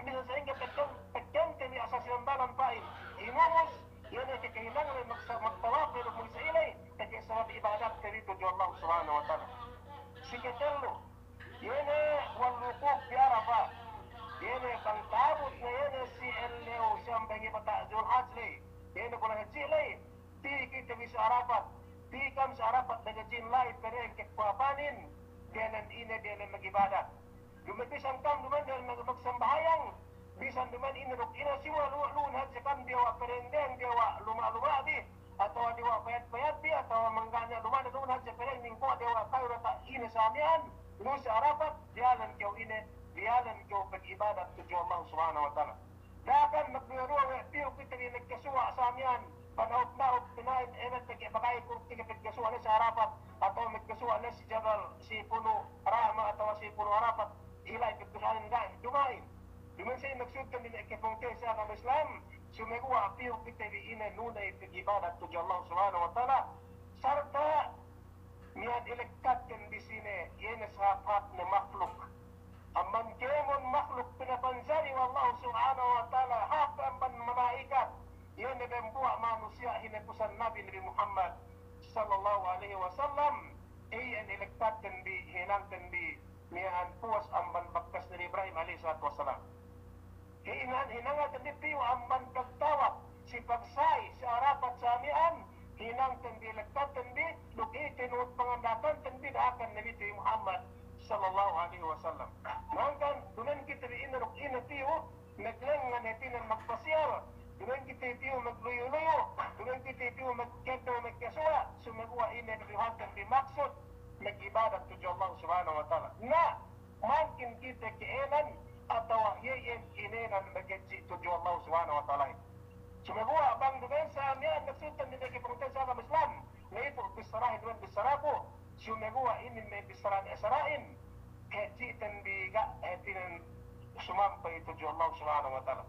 Bisan sa'ingge pekkeng, pekkengte bi asal sinandalan pa'in. Inubus, iye ne ke kahinang ley magsa-, magtawaf ley duk magsa'i ley, pegge' sabab ibadatte bi tudju Allah Subhanahu wa Ta'ala. Si katellu, iye ne wal wuquf bi Arafah. Iye ne bang ta'abut ne iye ne si ellew siyam bang iye bata' Zulhaj ley. Iye ne bulan hadji ley. Pī kite bi si Arafat. Pī kam si Arafat dagadji'in la'i pereng kekuwapanin. Diyalem ine, diyalem mag'ibadat. Duma'in bisan kam duma'in diyalem mag-, magsambahayang. Bisan duma'in ine duk ine siwa lu'u-lu'un hadja kam diyawa' pereng deng, diyawa' luma'-luma' bi. Atawa diyawa' payat-payat bi, atawa mangga' niya' luma'ne lu'un hadja pereng ningko' diyawa' kayu data' ine sa miya'an, lu'u si Arafat, diyalem kew ine, diyalem kew pag'ibadat tudju Allah Subhanahu wa Ta'ala. Da'a kam magduwe-duwe we' piyu kite bi magkasuwa' sa miya'an, pana'uk-na'uk pina'in, emet pegge' bagay ku kite bi magkasuwa' ne si Arafat, atawa magkasuwa' ne si Jabal, si Punu' Rahma, atawa si Punu' Arafat, ila'i pagkasuwa'nen ga'i, duma'in. Duma'in sa iye maksudten bi me' kapungtina'i si agama Islam, sumeguwa' piyu kite bi ine nuney pag'ibadat tudju Allah Subhanahu wa Ta'ala, sarta' miya'an ilekkatten bi sine, iye ne sahāp-hāp ne makhluk. Amban kēmon makhluk pinapanjari we' Allah Subhanahu wa Ta'ala, hāp amban mala'ikat, iye ne dembuwa' manusiya' hinapusan Nabi, Nabi Muhammad sallallahu alaihi wasallam, iyan ilekkatten bi, hinangten bi, miya'an puwas amban bakkas Nabi Ibrahim alaihi salatu wassalam. Hinan-, hinangten bi piyu amban pagtawaf, si pagsa'i, si Arafat sa miya'an, hinangten bi, ilekkatten bi, duk iye tinuhut panganda'akanten bi da'akan Nabi Muhammad sallallahu alaihi wasallam. Hangkan, duma'in kite bi ine duk ine piyu, maglengngan hātinen magpasiyal, duma'in kite piyu magluyu-luyu, duma'in kite piyu magkeddo' magkasuwa', sumeguwa' ine piyuhanten bi maksud, mag'ibadat tudju Allah Subhanahu wa Ta'ala. Na, mangkin kite ka'ēnan atawa iye iyan inēnan maghadji' tudju Allah Subhanahu wa Ta'ala. Sumeguwa' bang duma'in sa miya'an maksudten bi me' kapungtina'i si agama Islam, me' ipu' bissarahin duma'in bissaraku, sumeguwa' inin me' bissarahin asara'in, hadji'ten bi ga' hātinen sumampay tudju Allah Subhanahu wa Ta'ala.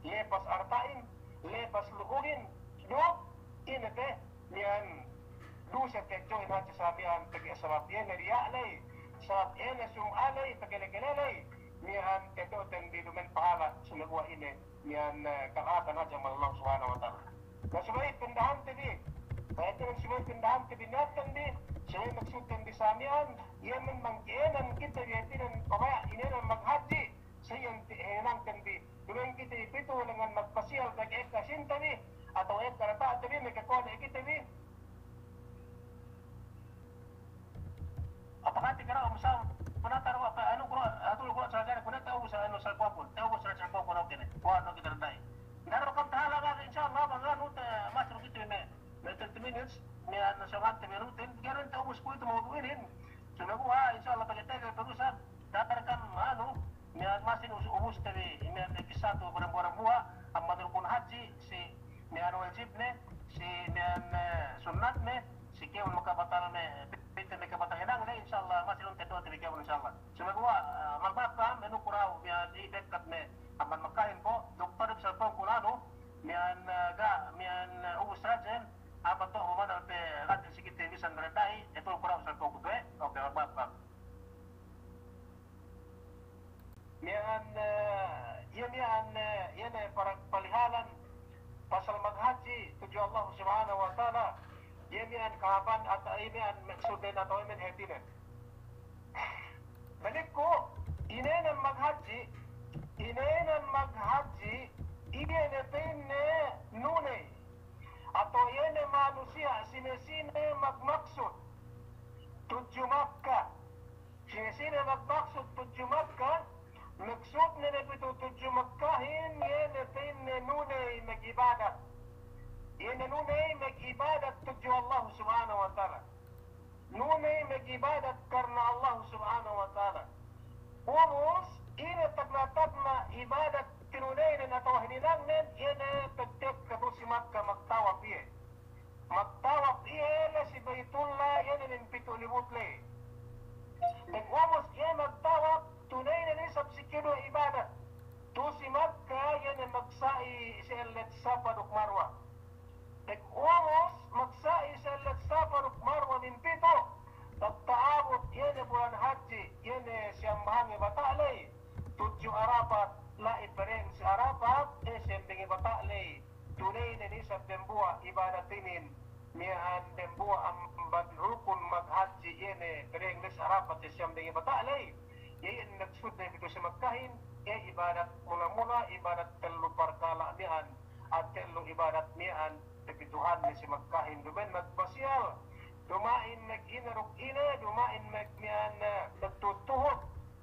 Lepas arta'in, lepas lu'uhin, duk ine te, miya'an duse teddo'in hadja sa miya'an pegge' sabab iye ne riya' ley, sabab iye ne sum'a ley, pagkele-kele ley, miya'an teddo'ten bi duma'in pahala', sumeguwa' ine, miya'an, eh, kala'atan hadja amban Allah Subhanahu wa Ta'ala. Na subey pindahante bi, hātinen subey pindahante bi niyatten bi, subey maksudten bi sa miya'an, iye men bang ka'ēnan kite bi hātinen pabaya' inēnan maghadji', sa iyan hinangten bi, duma'in kite bi pitu lengngan magpasiyal pegge' ekka sīnte bi, atawa ekka data'te bi, me' kakone kite bi. Apa kati kara umsam, penata ru apa, anu, kura, atu kura sarajari, kura ta'u sa, anu, salpokun, ta'u sa salpokun, oke ne, kuwa, no, kite da'i. Daru kam tahala' ga', insya Allah, bang anu, te, masuk kite me', me' thirty minutes, me', anu, sa miya'an te me' rutin, ga'i ne ta'u ubus ku itu mawdu'in. Sumeguwa', insya Allah, pegge' tege, perusa, daru kam, anu, miya'an masi ubus, ubus te bi, miya'an kissa tu barang-barang buwa', amban rukun hadji, si miya'an wajibne, si miya'an, eh, sunnatne, si kēmon makabatalne, pite makabatal hinangne, insya Allah, masi lun teddo'te bi kēmon, insya Allah. Sumeguwa', eh, magbakam, me' nu kura' miya'an iye bekkat me', amban Makkahin po, duk paduk salpongku lanu, miya'an, eh, ga', miya'an, eh, ubus rajen, apa to, umana pe rajen si kite bisan da'i, itu kura' salpongku pe, oke, magbakam. Miya'an, eh, iye miya'an, eh, iye ne para palihalan pasal maghadji' tudju Allah Subhanahu wa Ta'ala. Iye miya'an kahāpan ata-, iye miya'an maksudnen atawa iye miya'an hātinen. Balik ku, inēnan maghadji', inēnan maghadji', iye ne pa'inne nuney. atawa iye ne manusiya' sine-sine magmaksud tudju Makka. Sine-sine magmaksud tudju Makka, maksudne ne pitu tudju Makkahin, iye ne pa'inne nuney mag'ibadat. Iye ne nuney mag'ibadat tudju Allah Subhanahu wa Ta'ala. Nuney mag'ibadat karna Allah Subhanahu wa Ta'ala. Ubus, ine tagna'-tagna' ibadat tinuneynen atawa hininangnen, iye ne pagtekka tu'u si Makka magtawaf iye. Magtawaf iye la'i si Baitullah, iye ne min pitu' libut la'i. Pag ubus iye magtawaf, tuneynen isab si keduwe ibadat. Tu'u si Makka, iye ne magsa'i si ellet Safa duk Marwa. Pag ubus magsa'i si ellet Safa duk Marwa min pitu', pagta'abut iye ne bulan hadji, iye ne siyambahange bata' la'i tudju Arafat, la'i pereng si Arafat, e siyambahange bata' la'i. Tuneynen isab dembuwa' ibadat inin, miya'an dembuwa' amban rukun maghadji, iye ne pereng la'i si Arafat, e siyambahange bata' la'i. Iye ne maksudne pitu' si Makkahin, e ibadat mula-mula, ibadat tellu parkala' miya'an, a tellu ibadat miya'an, tapituhanne si Makkahin, duma'in magpasiyal, duma'in magine duk ine, duma'in mag-, miya'an, e, magtuhut-tuhut,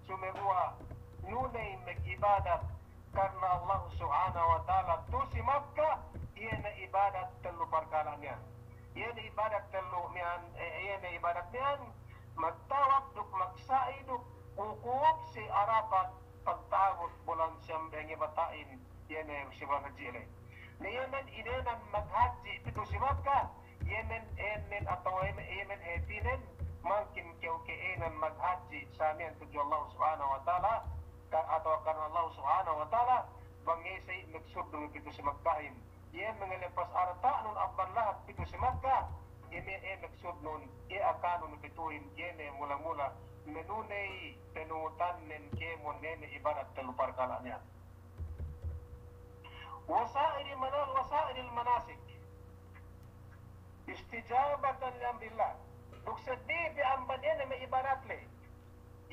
sumeguwa' nuney mag'ibadat karna Allah Subhanahu wa Ta'ala tu'u si Makka, iye ne ibadat tellu parkala' miya'an. Iye ne ibadat tellu miya'an, e, iye ne ibadat miya'an, magtawaf duk magsa'i duk wukuf si Arafat, pagta'abut bulan siyambahange bata'in, iye ne si bulan hadji la'i. Na iye men inēnan maghadji pitu' si Makka, iye men ēnnen atawa iye men, iye men hātinen, mangkin kew ka'ēnan maghadji sa miya'an tudju Allah Subhanahu wa Ta'ala, ka-, atawa karna Allah Subhanahu wa Ta'ala, bang iye sa'i maksudnun pitu' si Makkahin. Iye mangalepas arta'nun amban lahat pitu' si Makka, iye me' e maksudnun, iye akanun pitu'in, iye ne mula-mula, manuney panuhutannen kēmon ne ne ibadat tellu parkala' miya'an. Wasa'iril mana-, wasa'iril manasik istijabatan li amrillah. Duk seddili pe amban iye ne me' ibadat la'i.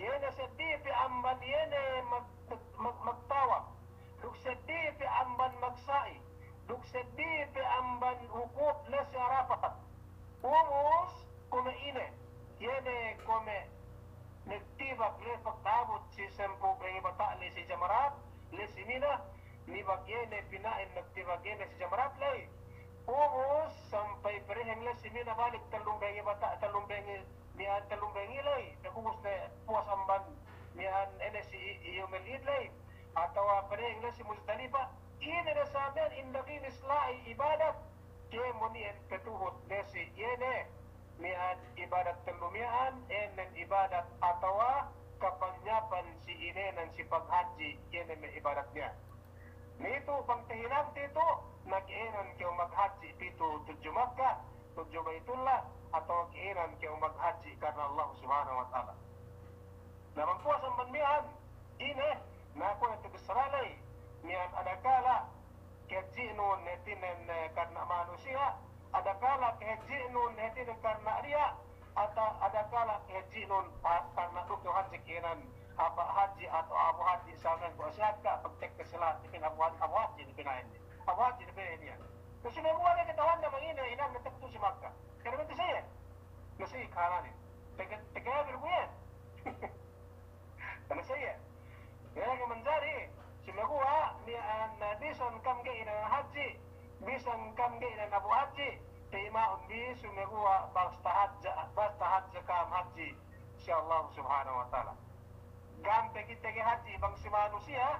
Iye ne seddili pe amban iye ne mag-, mag-, magtawaf. Duk seddili pe amban magsa'i. Duk seddili pe amban wukuf la'i si Arafat. Ubus kuwe' ine, iye ne kuwe' magtibak la'i pagta'abut si sampū' bahangi bata' la'i si jamarat, la'i si Mina, nibak iye ne pina'in magtibak iye ne si jamarat la'i. Ubus sampay pereheng la'i si Mina balik tellum bahangi bata', tellum bahangi, miya'an tellum bahangi la'i, pag ubus ne puwas amban miya'an ine si i-, yawmil id la'i, atawa pereheng la'i si Muzdalifa, ine ne sa miya'an indaginis la'i ibadat, kēmon iyan patuhut ne si iye ne miya'an ibadat tellu miya'an, ēnnen ibadat atawa kapanyapan si inēnan si paghadji, iye ne me' ibadat miya'an. Na itu bang tahinang titu', na ka'ēnan kew maghadji pitu' tudju Makka, tudju Baitullah, atawa ka'ēnan kew maghadji karna Allah Subhanahu wa Ta'ala. Na bang puwas amban miya'an, ine, na kuwe' ne tu bissara la'i, miya'an adakala' kahadji'nun hātinen, e, karna' manusiya', adakala' kahadji'nun hātinen karna' riya', ata-, adakala' kahadji'nun, a, karna' duk kew hadje ka'ēnan, apa hadji atawa abu hadji sa miya'an kuwe' sihat ka, pagtekka si lahat, ipin abu had-, abu hadji ne pina'in. Abu hadji ne pina'in iyan. Kasi me' buwa' ne kata'uhanne bang ine, inēnan ne tekka tu si Makka. Kēmon te siye. Masi kahalanin. Tege-, tege berbuyen. Masi iye. Iye ne manjari, sumeguwa' miya'an, na, bisan kam ga'i ne hadji, bisan kam ga'i ne abu hadji, pa'ima'un bi sumeguwa' basta hadja, basta hadja kam hadji si Allah Subhanahu wa Ta'ala. Gam pe kite ga'i hadji bang si manusiya',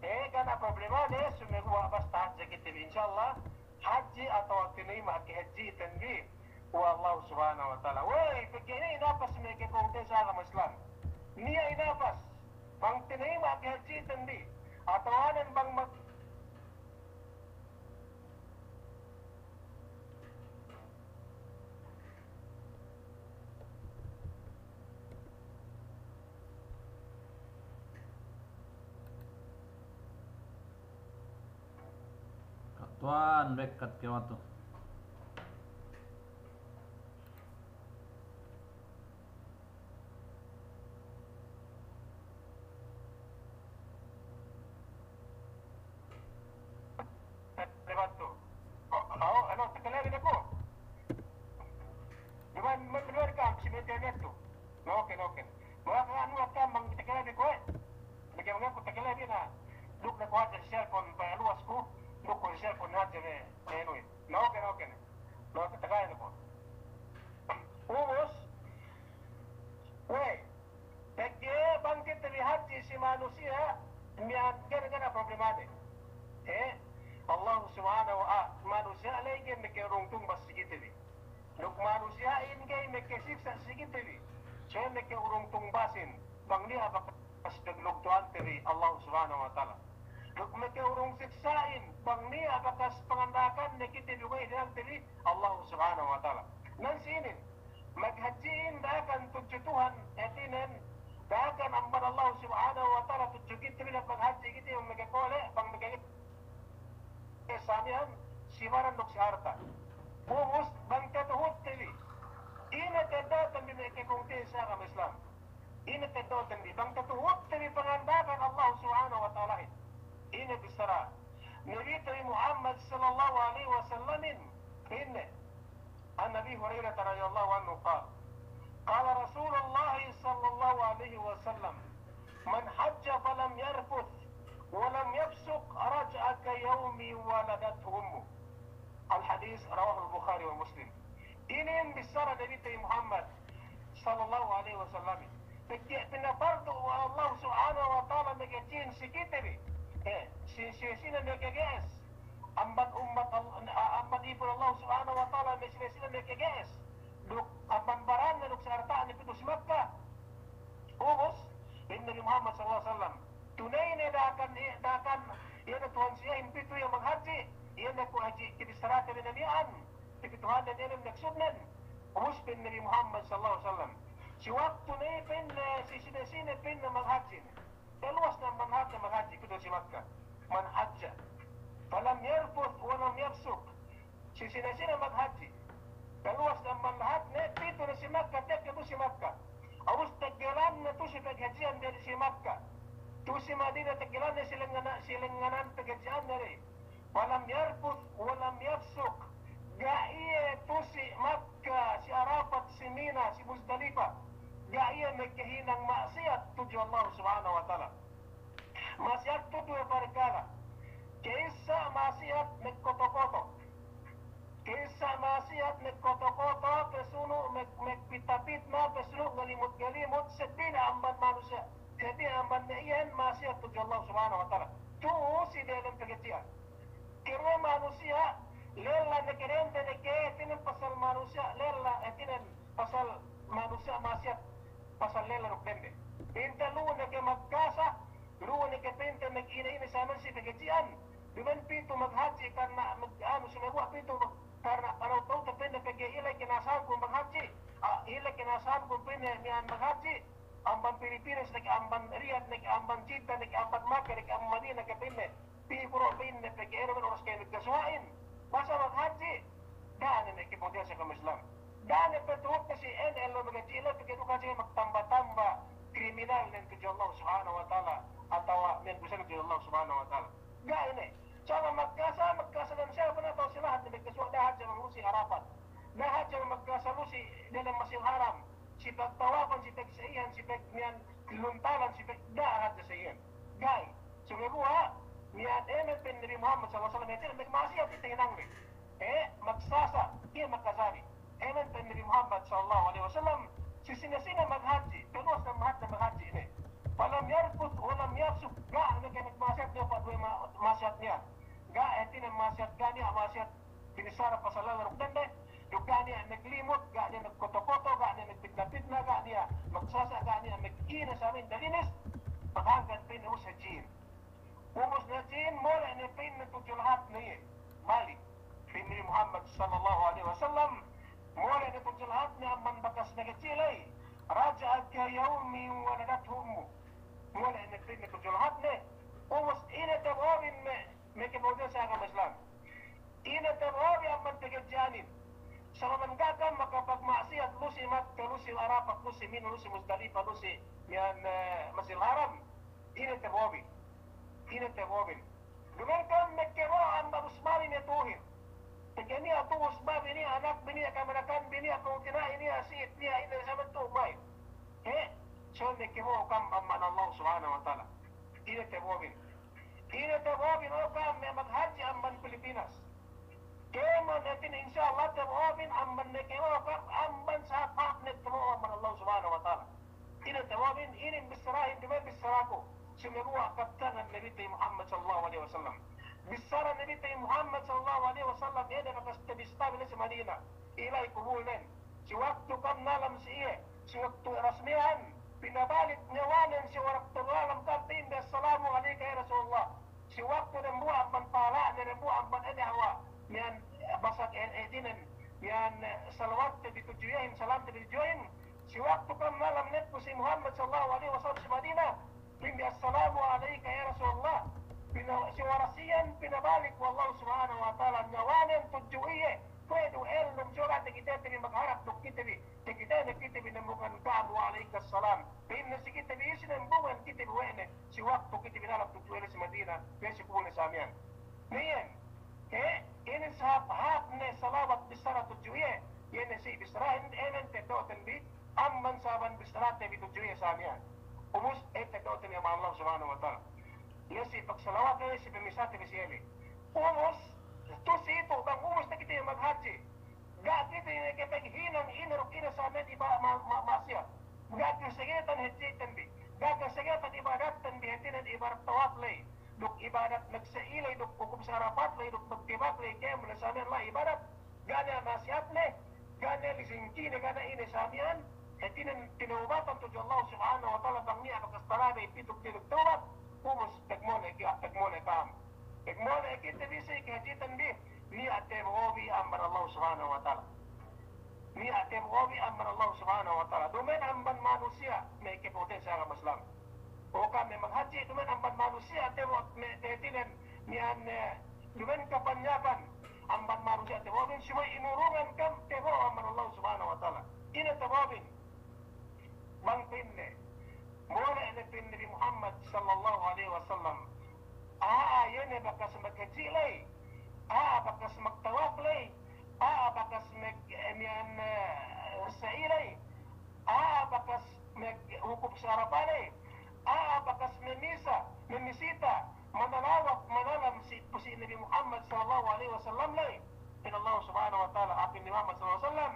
e, ga' ne problema ne, sumeguwa' basta hadja kite bi, insya Allah, hadji atawa tinayima' kahadji'ten bi we' Allah Subhanahu wa Ta'ala. Wey, pegge' ine inapas me' kepungtina'i si agama Islam. Niya' inapas, bang tinayima' kahadji'ten bi, atawa nen bang mag- Katuwan, bekkat ke waktu. Lepas tu. Oh, oh, ano, tekeleri Duma'in, duma'in, duma'in kam si internet tu. Na, oke, na, oke. Maka anu, kam bang takalebi kuwe'. Bang, bang aku takalebi na. Duk ne ku hadja si cellphone, paluwas ku. Duk ku si cellphone hadja ne, ne, anu. Na, oke, na, oke. Na, oke, takalebi ku. Ubus. Kuwe'. Pegge' bang kite bi hadji si manusiya', miya'an, ga' ne, ga' ne problemane. Eh, Allah Subhanahu wa, ah, manusiya' ley ga'i meke urung tungbas si kite bi. Duk manusiya'in ga'i meke siksa' si kite bi. Subey meke urung tungbasin, bang niya' bakas paglugtu'ante bi Allah Subhanahu wa Ta'ala. Duk meke urung siksa'in, bang niya' bakas panganda'akanne kite bi we' hinangte bi Allah Subhanahu wa Ta'ala. Nan si inin, maghadji'in da'akan tudju Tuhan, hātinen, da'akan amban Allah Subhanahu wa Ta'ala tudju kite bi, da'akan maghadji' kite bi, bang meke kole', bang meke samiyan, si baran duk si harta'. Ubus, bang tatuhutte bi. Ine teddo'ten bi me' kepungtina'i si agama Islam. Ine teddo'ten bi. Bang tatuhutte bi panganda'akan Allah Subhanahu wa Ta'alahin. Ine bissara Nabite bi Muhammad sallallahu alaihi wasallamin. Ine. عن أبي هريرة رضي الله عنه قال، قال رسول الله صلى الله عليه وسلم، من حج فلم يرفث ولم يفسق رجع كيوم ولدته أمه. الحديث رواه البخاري ومسلم. Inin bissara Nabite bi Muhammad sallallahu alaihi wasallam. Pegge' pinapardu we' Allah Subhanahu wa Ta'ala maghadji'in si kite bi. Eh, si, si, sine makage'es. Amban ummat Al-, a-, amban ipun Allah Subhanahu wa Ta'ala me' sine-sine makage'es. Duk amban baranne duk si harta'ne pitu si Makka. Ubus, pa'in Nabi Muhammad sallallahu alaihi wasallam, tuney ne da'akan, da'akan, iye ne Tuhan siyehin pitu iye maghadji', iye ne ku hadji' kibissarate bi ne miya'an, pitu Tuhannen iye ne maksudnen. Ubus pa'in Nabi Muhammad sallallahu alaihi wasallam, si waktu ne pa'inne, si sine-sine pa'inne maghadji' ne. Paluwas ne amban lahatne maghadji', pitu si Makka. من حج فلم يرفث ولم يفسق. Si sine-sine maghadji'. Paluwas ne amban lahatne, pitu ne si Makka, tekka tu'u si Makka. Ubus teggelanne tu'u si paghadji'an diyalem si Makka. Tu'u si Madina teggelanne si lengngana-, si lengnganan paghadji'anne de. ولم يرفث ولم يفسق. Ga' iye tu'u si Makka, si Arafat, si Mina, si Muzdalifa. Ga' iye makahinang ma'asiyat tudju Allah Subhanahu wa Ta'ala. Ma'asiyat tu duwe parkala'. Ka'issa ma'asiyat magkoto-koto. Ka'issa ma'asiyat magkoto-koto, pasunu' mag-, magpitna-pitna, pasunu' galimut-galimut, seddili amban manusiya'. Seddili amban me' iyan ma'asiyat tudju Allah Subhanahu wa Ta'ala. Tu'u si delem paghadji'an. Karna' manusiya' lella ne ke dende ne ke, hātinen pasal manusiya' lella, hātinen pasal manusiya' ma'asiyat, pasal lella duk dende. Pa'inte lu'u ne ke magkasa, lu'u ne ke pa'inte magine-ine saman si paghadji'an. Duma'in pitu maghadji' karna' mag-, anu, sumeguwa' pitu mag-, karna' anu tau te pa'inte pegge' ile kinasahankun maghadji'. Ah, ile kinasahankun pa'inte miya'an maghadji'. Amban Pilipinas ne ke, amban Riyadh ne ke, amban Jidda ne ke, amban Makka ne ke, amban Madina ne ke pa'inne. Pī ku du pa'inne pegge' ine men oras kami kasuwa'in. Masa maghadji'. Da'a ne me' kepungtina'i si agama Islam. Da'a ne patuhutte si ine ellew maghadji' le pegge' du hadja magtamba-tamba kriminalnen tudju Allah Subhanahu wa Ta'ala. Atawa miya'an dusane tudju Allah Subhanahu wa Ta'ala. Ga' ine. Sa' magkasa, magkasa dem siye pa'in atawa si lahat ne magkasuwa', da'a hadja maglusi Arafat. Da'a hadja magkasa lusi delem Masjidil Haram. Si pagtawafan, si pagsa'ihan, si pagmiya'an luntalan, si pag-, da'a hadja sa'ihan. Ga'i. Sumeguwa', miya'an ēmen pa'in Nabi Muhammad sallallahu alaihi wasallam, hātinen magma'asiyat tahinangne. Eh, magsasa', iye makajari. Ēmen pa'in Nabi Muhammad sallallahu alaihi wasallam, si sine-sine maghadji', paluwas ne amban lahatne maghadji' ne. فلم يرفث ولم يفسق, ga' ne ke magma'asiyat ne, pa duwe ma-, ma'asiyat niya'. Ga' hātinen ma'asiyat, ga' niya' ma'asiyat binissara pasal lella duk dende, duk ga' niya' maglimut, ga' niya' magkoto-koto, ga' niya' magpitna-pitna, ga' niya' magsasa', ga' niya' magine samin dalinis, pahangkan pa'inne ubus hadji'in. Ubus ne hadji'in, mole' ne pa'inne tudju lahatne iye. Balik. Pa'in Nabi Muhammad sallallahu alaihi wasallam, mole' ne tudju lahatne amban bakas maghadji' ley. رجع كيوم ولدته أمه. Mole' ne pa'inne tudju lahatne. Ubus ine tabobin me', me' kepungtina'i si agama Islam. Ine tabobi amban paghadji'anin. Sabab ga' kam makapagma'asiyat lusi Makka, lusi Arafat, lusi Mina, lusi Muzdalifa, lusi miya'an, eh, Masjidil Haram. Ine tabobi. Ine tabobin. Duma'in kam magkabo'o amban usmani ne tuhin. Kaniya' tu'us babi niya', anak bi niya', kamanakan bi niya', pungtina'i niya', si'it niya', ine samen tu'u bay. He? So ne kebo'o kam amban Allah Subhanahu wa Ta'ala. Ine tebo'obin? Ine tebo'obin o kam me' maghadji' amban Pilipinas? Kēmon hātin, insya Allah, tebo'obin amban ne kebo'o kam amban sahāp-hāp ne tebo'o amban Allah Subhanahu wa Ta'ala. Ine tebo'obin? Inin bissarahin, duma'in bissaraku. Sumeguwa' kabtangan Nabite Muhammad sallallahu alaihi wasallam. Bissara Nabite Muhammad sallallahu alaihi wasallam, iye ne bakas tabista bi la'i si Madina. Ila'i kubulnen. Si waktu kam nalam si iye, si waktu rasmihan, pinabalik niyawanen si waktu nalam kam, pa'inde, "Assalamu alaika ya Rasulullah." Si waktu dambuwa' amban pahala'ne, dambuwa' amban ine hawal, miya'an, eh, basag, eh, eh, dinen, miya'an, eh, salawatte bi tudju iyehin, salamte bi tudju iyehin. Si waktu kam nalam ne ku si Muhammad sallallahu alaihi wasallam si Madina, pa'inde, "Assalamu alaika ya Rasulullah." Pina-, si waras iyan pinabalik we' Allah Subhanahu wa Ta'ala niyawanen tudju iye, kuwe' du ellum, suga' takitete bi magharap duk kite bi, takitene kite bi nambungan ka'am, "Wa alaikas salam." Pa'inne si kite bi, "Isi nambungan kite bi we' ne si waktu kite bi nalam tudju iye si Madina, we' si kubulne samiyan." Niyan, he, inin sahāp-hāp ne salawat bissara tudju iye, iye ne si bissarahin, ēmen teddo'ten bi, amban saban bissarate bi tudju iye samiyan. Ubus, eh, teddo'ten iye amban Allah Subhanahu wa Ta'ala. Iye si pagsalawat, iye si pamisate bi si iye. Ubus, tu'u si itu, bang ubus ne kite maghadji'. Ga' kite ne kapaghinang ine duk ine samiyan iba-, ma-, ma-, ma'asiyat. Ga' kasagetan hadji'ten bi. Ga' kasagetan ibadatten bi, hātinen ibadat tawaf la'i, duk ibadat magsa'i la'i, duk wukuf si Arafat la'i, duk magtibak la'i, kēmon ne samiyan la'i ibadat. Ga' ne ma'asiyatne, ga' ne lisingkine, ga' ne ine samiyan, hātinen tinawbatan tudju Allah Subhanahu wa Ta'ala, bang niya' bakas tarabi pitu' kite tawbat, ubus pagmole' ke, pagmole' ka'am. Pagmole' kite bi si kahadji'ten bi, niya' tebo'o bi amban Allah Subhanahu wa Ta'ala. Niya' tebo'o bi amban Allah Subhanahu wa Ta'ala. Duma'in amban manusiya', me' kapungtina'i si agama Islam. O ka'am me' maghadji', duma'in amban manusiya' tebo'o, me' hātinen, miya'an, eh, duma'in kapanyapan amban manusiya' tebo'obin, subey inurungan ka'am tebo'o amban Allah Subhanahu wa Ta'ala. Ine tebo'obin? Bang pa'inne, mole' ne pa'in Nabi Muhammad sallallahu alaihi wasallam, a'a iye ne bakas maghadji' la'i, a'a bakas magtawaf la'i, a'a bakas mag-, eh, miya'an, eh, sa'i la'i, a'a bakas mag-, wukuf si Arafat la'i, a'a bakas mamisa, mamisita, manalawat, manalam si, si Nabi Muhammad sallallahu alaihi wasallam la'i. Pa'in Allah Subhanahu wa Ta'ala, pa'in Nabi Muhammad sallallahu alaihi wasallam,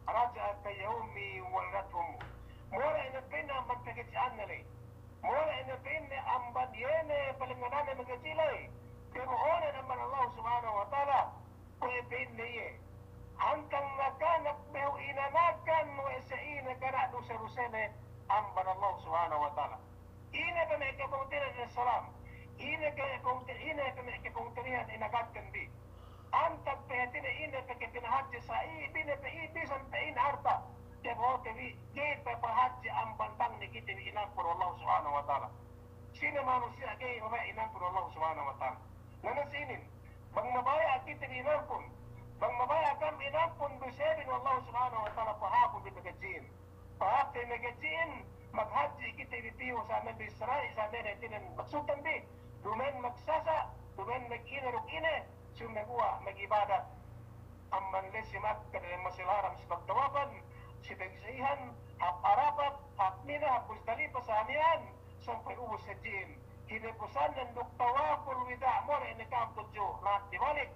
"Raja'a ka yawmi waladathu ummuh." Mole' ne pa'inne amban paghadji'anne la'i. Mole' ne pa'inne amban iye ne palengngananne maghadji' la'i. Tebo'onen amban Allah Subhanahu wa Ta'ala. Kuwe' pa'inne iye, hantang nakanak behu inanakan we' sa'ine ga' niya' duse-dusene amban Allah Subhanahu wa Ta'ala. Ine pe me' kapungtina'ihan Islam, ine pe me' kapungti-, ine pe me' kapungtina'ihan inagatten bi. Antag pe hātinen ine pe kapinahadje sa'i, ine pe i-, bisan pe ine alta', tebo'ote bi, ga'i pe pahadje amban bang ne kite bi inampun we' Allah Subhanahu wa Ta'ala. Sine manusiya' ga'i mabaya' inampun we' Allah Subhanahu wa Ta'ala? Na, na si inin, bang mabaya' kite bi inampun, bang mabaya' ka'am inampun dusebin we' Allah Subhanahu wa Ta'ala, pahāpun bi maghadji'in. Pahāp bi maghadji'in, maghadji' kite bi piyu samiyan bi sara'i, samiyan hātinen maksudten bi, duma'in magsasa', duma'in mag-ine duk ine, sumeguwa' magibadat. Amban la'i si Makka diyalem Masjidil Haram si pagtawafan, si pagsa'ihan, hap Arafat, hap Mina, hap Muzdalifa, samiyan, sampay ubus hadji'in. Hinapusannen duk tawaful wida', mole' ne ka'am tudju, lahat tibalik.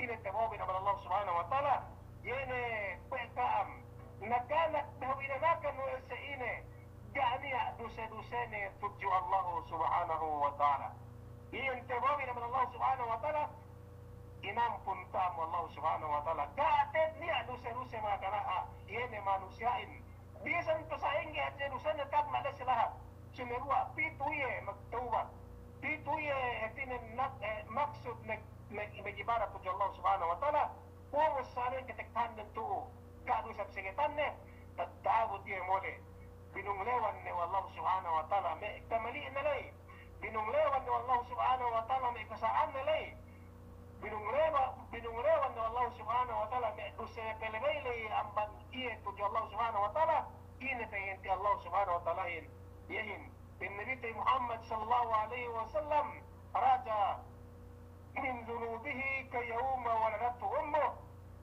Ine tebo'obin amban Allah Subhanahu wa Ta'ala? Iye ne kuwe' ka'am, nakanak behu inanakan we' sa'ine, ga' niya' duse-dusene tudju Allah Subhanahu wa Ta'ala. Iyan tebo'obin amban Allah Subhanahu wa Ta'ala, inampun ka'am we' Allah Subhanahu wa Ta'ala. Ga' te'ed niya' duse-duse me' nakana'a, iye ne manusiya'in. Bisan pe sa'ingge hadje dusene tagna' la'i si lahat. Sumeguwa' pitu iye magtawbat. Pitu iye hātinen nak-, eh, maksud mag-, mag-, magibadat tudju Allah Subhanahu wa Ta'ala. Ubus sa'ingge katekkahannen tu'u, ga' du isab sagetanne, tatta'abut iye mole'. Binunglewan ne we' Allah Subhanahu wa Ta'ala me' kamali'ne la'i. Binunglewan ne we' Allah Subhanahu wa Ta'ala me' kasa'anne la'i. Binunglewa-, binunglewan ne we' Allah Subhanahu wa Ta'ala me' dusene palabey la'i amban iye tudju Allah Subhanahu wa Ta'ala. Ine panginte Allah Subhanahu wa Ta'alahin? Iyehin, pa'in Nabite Muhammad sallallahu alaihi wasallam, raja من ذنوبه كيوم ولدته أمه.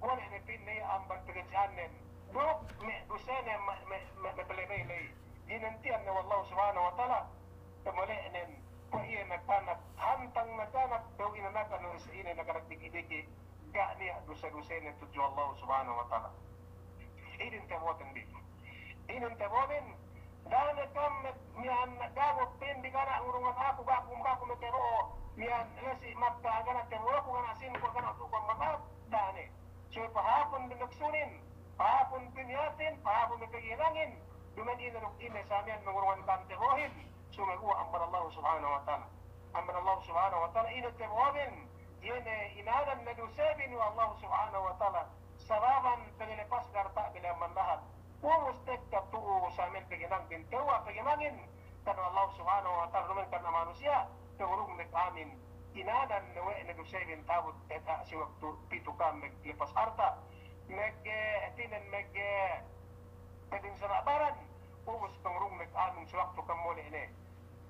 Mole' ne pa'inne iye amban pagadji'annen duk me' dusene me', me', me', me' palabey ley. Ginanti'an ne we' Allahu Subhanahu wa Ta'ala. Pamole'nen, kuwe' iye nakanak, hantang nakanak, daw inanakan we' sa ine nakanak diki'-diki', ga' niya' duse-dusene tudju Allahu Subhanahu wa Ta'ala. Inin tabo'oten bi. Inin tabo'oten, da'a ne kam me', miya'an naggangot pa'in bi ga' ne ngurungan aku, ga' aku, ga' aku makabo'o, miya'an lesi' magka ga' ne tabo'o aku, ga' ne sīn ku, ga' ne tu'u ku amban lahat, da'a ne. Subey pahāpun bi maksudin, pahāpun bi niyatin, pahāpun bi paghinangin, duma'in ine duk ine sa miya'an mangurungan kam tabo'ohin, sumeguwa' amban Allahu Subhanahu wa Ta'ala. Amban Allahu Subhanahu wa Ta'ala, ine tabo'obin, iye ne inanan ne dusebin we' Allahu Subhanahu wa Ta'ala, sababan paglepas darta'bin amban lahat. Ubus tekka tu'u sa miya'an paghinangbin, tewwa' paghinangin, karna Allahu Subhanahu wa Ta'ala, duma'in karna manusiya', pangurung ne ka'amin, inanan ne we' ne dusebin ta'abut, eh, si waktu pitu kam maglepas darta', mag, eh, hātinen mag, eh, pa'in sara' baran, ubus pangurung ne ka'amin si waktu kam mole' ne.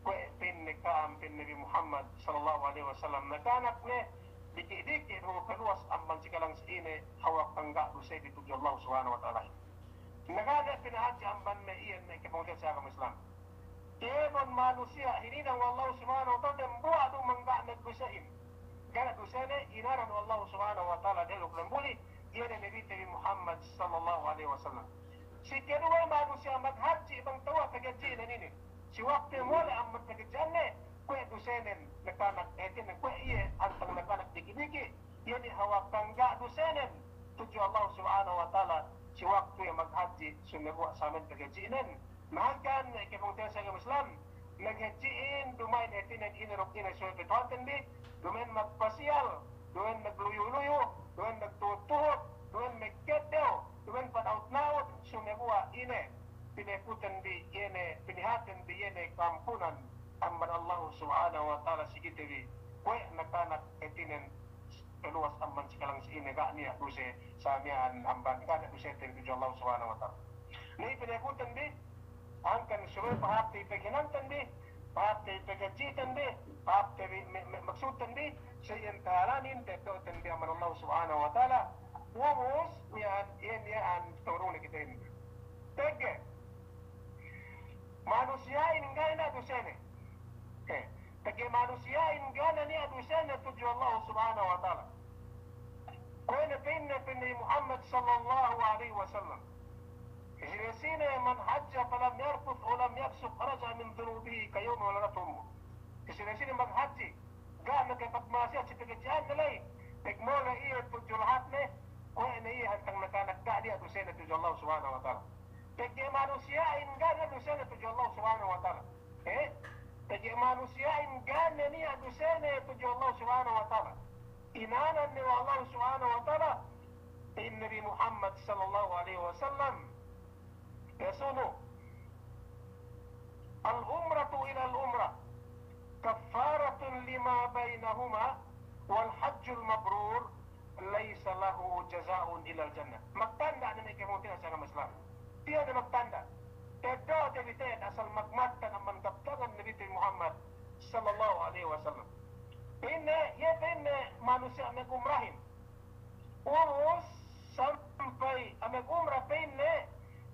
Kuwe' pa'inne ka'am, pa'in Nabi Muhammad sallallahu alaihi wasallam, nakanak ne, diki'-diki' du kaluwas amban si kalang si ine, hawal kangga' duse bi tudju Allahu Subhanahu wa Ta'ala. Nakanak pinahadje amban me' iyan me' kapungtina'ihan si agama Islam. Kēmon manusiya' hininang we' Allahu Subhanahu wa Ta'ala, dambuwa' du mangga' magdusehin. Ga' ne dusene, inanan we' Allahu Subhanahu wa Ta'ala, duk dambuli', iye ne Nabi, Nabi Muhammad sallallahu alaihi wasallam. Si kaduwe manusiya' maghadji' bang tewwa' paghadji'nen inin. Si waktu mole' amban paghadji'anne, kuwe' dusenen nakanak, eh, hātinen kuwe' iye antang nakanak diki'-diki', iye ne hawal kangga' dusenen tudju Allahu Subhanahu wa Ta'ala, si waktu iye maghadji', sumeguwa' sa miya'an paghadji'nen. Na hangkan, eh, kapungtina'ihan si agama Islam, maghadji'in, duma'in hātinen ine duk ine subey patuhanten bi, duma'in magpasiyal, duma'in magluyu-luyu, duma'in magtuhut-tuhut, duma'in magkeddew, duma'in panaut-naut, sumeguwa' ine, pinekuten bi iye ne, pinihaten bi iye ne ka'ampunan amban Allahu Subhanahu wa Ta'ala si kite bi. Kuwe' nakanak hātinen kaluwas amban si kalang si ine ga' niya' duse sa miya'an amban, ga' niya' duseten tudju Allahu Subhanahu wa Ta'ala. Iye pinekuten bi, hangkan subey pahāpte paghinangten bi, pahāpte paghadji'ten bi, pahāpte bi me', me', maksudten bi, sa iyan kahālanin, te'ed do'ten bi amban Allahu Subhanahu wa Ta'ala. Ubus, miya'an, iyan, miya'an, turun ne kite bi. Pegge' manusiya'in ga' niya' dusene. Eh, pegge' manusiya'in ga' niya' dusene tudju Allahu Subhanahu wa Ta'ala. Kuwe' ne pa'inne, pa'in Nabi Muhammad sallallahu alaihi wasallam, sine-sine من حج فلم يرفث ولم يفسق رجع من ذنوبه كيوم ولدته أمه. Sine-sine maghadji', ga' ne kapagma'asiyat si paghadji'anne ley, pegge' mole' iye tudju lahatne, kuwe' ne iye hantang nakanak ga' niya' dusene tudju Allahu Subhanahu wa Ta'ala. Pegge' manusiya'in ga' niya' dusene tudju Allahu Subhanahu wa Ta'ala. Eh? Pegge' manusiya'in ga' niya' dusene tudju Allahu Subhanahu wa Ta'ala. Inanan ne we' Allahu Subhanahu wa Ta'ala, pa'in Nabi Muhammad sallallahu alaihi wasallam, pa'in, العمرة إلى العمرة كفارة لما بينهما والحج المبرور ليس له جزاء إلا الجنة. Magtanda' ne me' kapungtina'ihan si agama Islam. Tiya' ne magtanda'. Te'ed do'te bi te'ed asal magmattan amban kabtangan Nabi te Muhammad sallallahu alaihi wasallam. Pa'inne, iye pa'inne manusiya' magumrahin. Ubus sampay, ah, magumra pa'inne,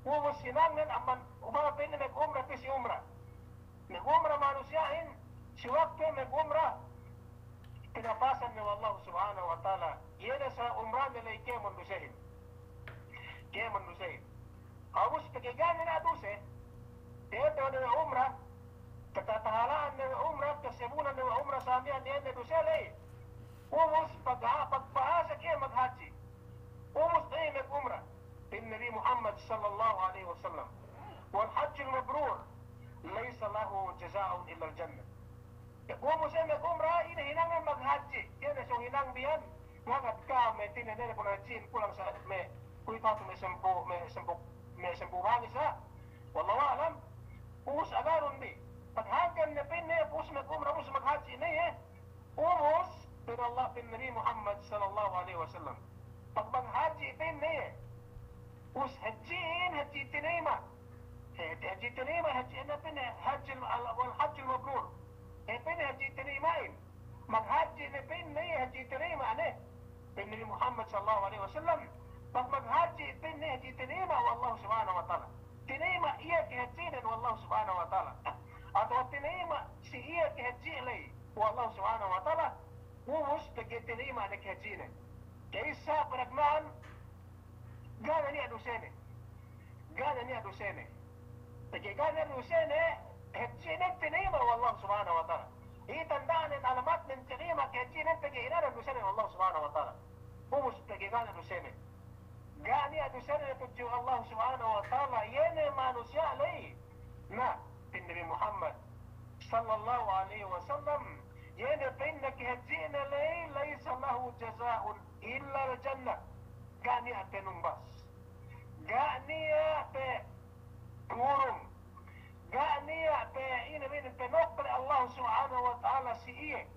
ubus hinangnen amban, upama pa'inne magumra pī si umra. Magumra manusiya'in, si waktu magumra, pinapasan ne we' Allahu Subhanahu wa Ta'ala, iye ne sa umrane ley kēmon dusehin. Kēmon dusehin. Ubus pegge' ga' ne niya' duse, te'ed du ne we' umra, katatahala'an ne we' umra, kasebunan ne we' umra sa miya'an iye ne duse ley. Ubus pag-, pagpa'asek iye maghadji'. Ubus iye magumra. Pa'in Nabi Muhammad sallallahu alaihi wasallam, والحج المبرور ليس له جزاء إلا الجنة. Ubus iye magumra, ine hinangnen maghadji'. Iye ne sōng hinang bi iyan, ngangad ka'am me' tine ne pun hadji'in kulang sa me' kuwe'itu me' sampū', me' sampū', me' sampū' bahagi' sa. Wallahu a'lam. Ubus agarun bi. Pag hangkan ne pa'inne, ubus magumra, ubus maghadji' ne iye. Ubus, pa'in Allah, pa'in Nabi Muhammad sallallahu alaihi wasallam, pag maghadji' pa'inne iye, ubus hadji'in, hadji' tinayma'. He, hadji' tinayma', hadji' ine pa'inne, hajjil, al-, والحج المبرور. He pa'inne hadji' tinayma'in. Maghadji' ne pa'inne, hadji' tinayima' ne. Pa'in Nabi Muhammad sallallahu alaihi wasallam, bang maghadji' pa'inne, hadji' tinayima' we' Allah Subhanahu wa Ta'ala. Tinayima' iye kahadji'nen we' Allah Subhanahu wa Ta'ala. Atawa tinayima' si iye kahadji' ley we' Allah Subhanahu wa Ta'ala. Ubus pegge' tinayima' ne kahadji'nen. Ka'issa panagna'an, ga' ne niya' dusene. Ga' ne niya' dusene. Pegge' ga' ne dusene, hadji'nen tinayima' we' Allah Subhanahu wa Ta'ala. Iye tanda'nen, alamatnen tinayima' kahadji'nen pegge' inanan dusenen we' Allah Subhanahu wa Ta'ala. Ubus pegge' ga' ne dusene. Ga' niya' dusene tudju Allah Subhanahu wa Ta'ala, iye ne manusiya' ley. Na, pa'in Nabi Muhammad sallallahu alaihi wasallam, iye ne pa'inne kahadji'ne ley, laysa lahu jaza'un illal jannah. Ga' niya' panumbas. Ga' niya' pangurung. Ga' niya' pe ine, ine, panokle Allah Subhanahu wa Ta'ala si iye.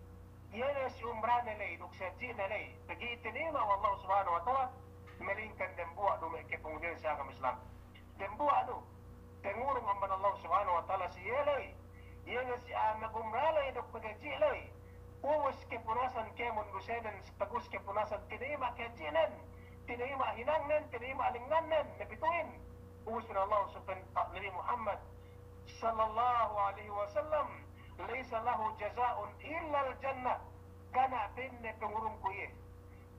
Iye ne si umrane ley, duk si hadji'ne ley. Pegge' tinayima' we' Allah Subhanahu wa Ta'ala, malingkan dembuwa' du me' kapungtina'ihan si agama Islam. Dembuwa' du, pangurung amban Allah Subhanahu wa Ta'ala si iye ley. Iye ne si a'a magumra ley duk maghadji' ley. Ubus kapunasan kēmon dusenen, pag ubus kapunasan tinayima' kahadji'nen, tinayima' hinangnen, tinayima' lengngannen, napituhin. Ubus pa'in Allah Subhanahu, Nabi Muhammad sallallahu alaihi wasallam, laysa lahu jaza'un illal jannah. Ga' ne pa'inne pangurungku iye.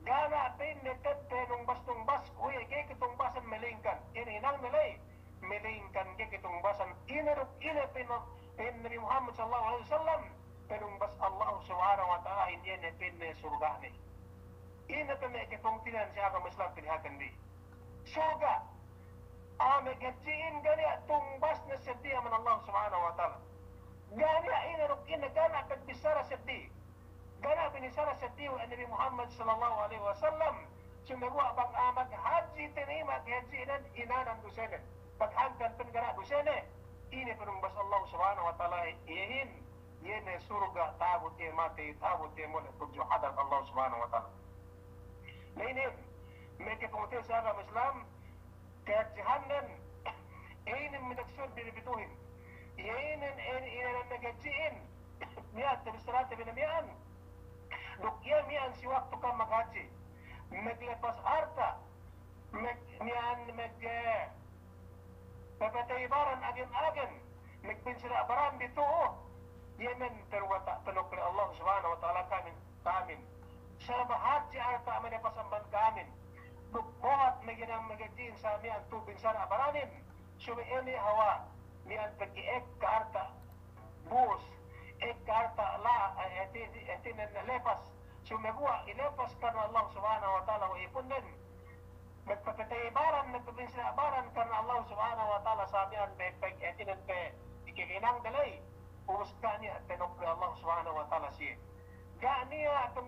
Ga' ne pa'inne te'ed panumbas-numbasku iye, ga'i katumbasan malingkan. Ine hinangne ley, malingkan ga'i katumbasan. Ine duk ine pa'in, pa'in Nabi Muhammad sallallahu alaihi wasallam, panumbas Allah Subhanahu wa Ta'ala, ine pa'inne, surga'ne. Ine pe me' kapungtina'ihan si agama Islam pilihaten bi. Surga'. A'a maghadji'in ga' niya' tumbasne seddi amban Allah Subhanahu wa Ta'ala. Ga' niya' ine duk ine, ga' niya' pagbissara seddi. Ga' niya' binissara seddi we' Nabi Muhammad sallallahu alaihi wasallam. Sumeguwa' bang a'a maghadji' tinayima' kahadji'nen, inanan dusenen. Bang hangkan pa'in ga' niya' dusene, ine panumbas Allah Subhanahu wa Ta'ala iyehin? Iye ne surga', ta'abut iye matey, ta'abut iye mole' tudju hadarat Allah Subhanahu wa Ta'ala. Na inin, me' kapungtina'ihan si agama Islam, kahadji'annen, iye inin minaksul bi napituhin. Iye inin, inin, inin maghadji'in, miya'an tabissarate bi ne miya'an. Duk iye miya'an si waktu kam maghadji', maglepas arta', mag-, miya'an mag-, eh, papatey baran agen-agen, magbinsara' baran bi tu'u, iye men perwata' panokle Allah Subhanahu wa Ta'ala ka'amin, ka'amin. Sarba hadje arta' malepas amban ka'amin. Duk buwat maginang maghadji'in sa miya'an tu'u binsara' baranin. Subey inin hawal, miya'an pegge' ekka arta' bus, ekka arta' la, eh, hāti-, hātinen lepas. Sumeguwa' ilepas karna Allah Subhanahu wa Ta'ala we' ipunnen. Magpapatey baran, magpabinsara' baran karna Allah Subhanahu wa Ta'ala sa miya'an pe, pe, hātinen pe, ikahinang daley. Ubus ga' niya' panokle Allah Subhanahu wa Ta'ala siye. Ga' niya' pe,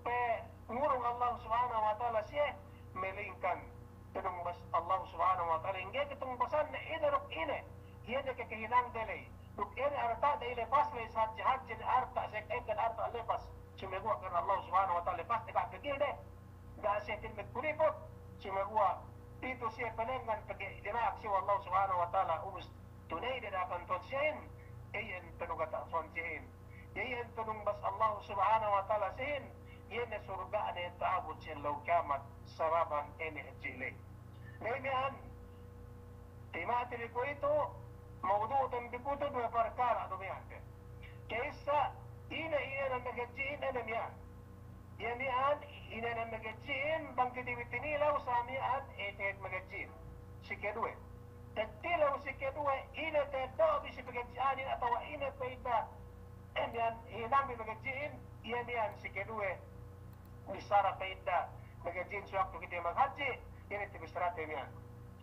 pe, pangurung Allah Subhanahu wa Ta'ala siye, malingkan panumbas Allah Subhanahu wa Ta'ala. Ingge katumbasanne ine duk ine, iye ne kakahinang daley. Duk ine arta' daley lepas ley, sa hadje-hadje ne arta', sa ekka-ekka ne arta' lepas. Sumeguwa' karna Allah Subhanahu wa Ta'ala lepas, ga' pegil de. Ga' siye hātinen magkuriput, sumeguwa' pitu siye panengngan pegge' dina'ak siye we' Allah Subhanahu wa Ta'ala, ubus tuney de da'akan Tuhan siyehin, iyan panugata' Tuhan siyehin. Iyan panumbas Allah Subhanahu wa Ta'ala siyehin, iyan ne surga'ne ta'abut si ellew kiyamat, sababan ine hadje ley. Ley miya'an, Tima'te bi kuwe'itu, mawdu'ten bi kuwe'itu duwe parkala' du miya'an te. Ka'issa, ine, ine ne maghadji'in, ine miya'an. Iye miya'an, ine ne maghadji'in, bang kite bi tinilew sa miya'an, eh, te'ed maghadji'in. Si keduwe. Te'ed tilew si keduwe, ine te'ed do'o bi si paghadji'anin atawa ine pa'ida, eh, miya'an hinang bi maghadji'in, iye miya'an si keduwe. Bissara pa'ida maghadji'in si waktu kite maghadji', ine te bissarate miya'an.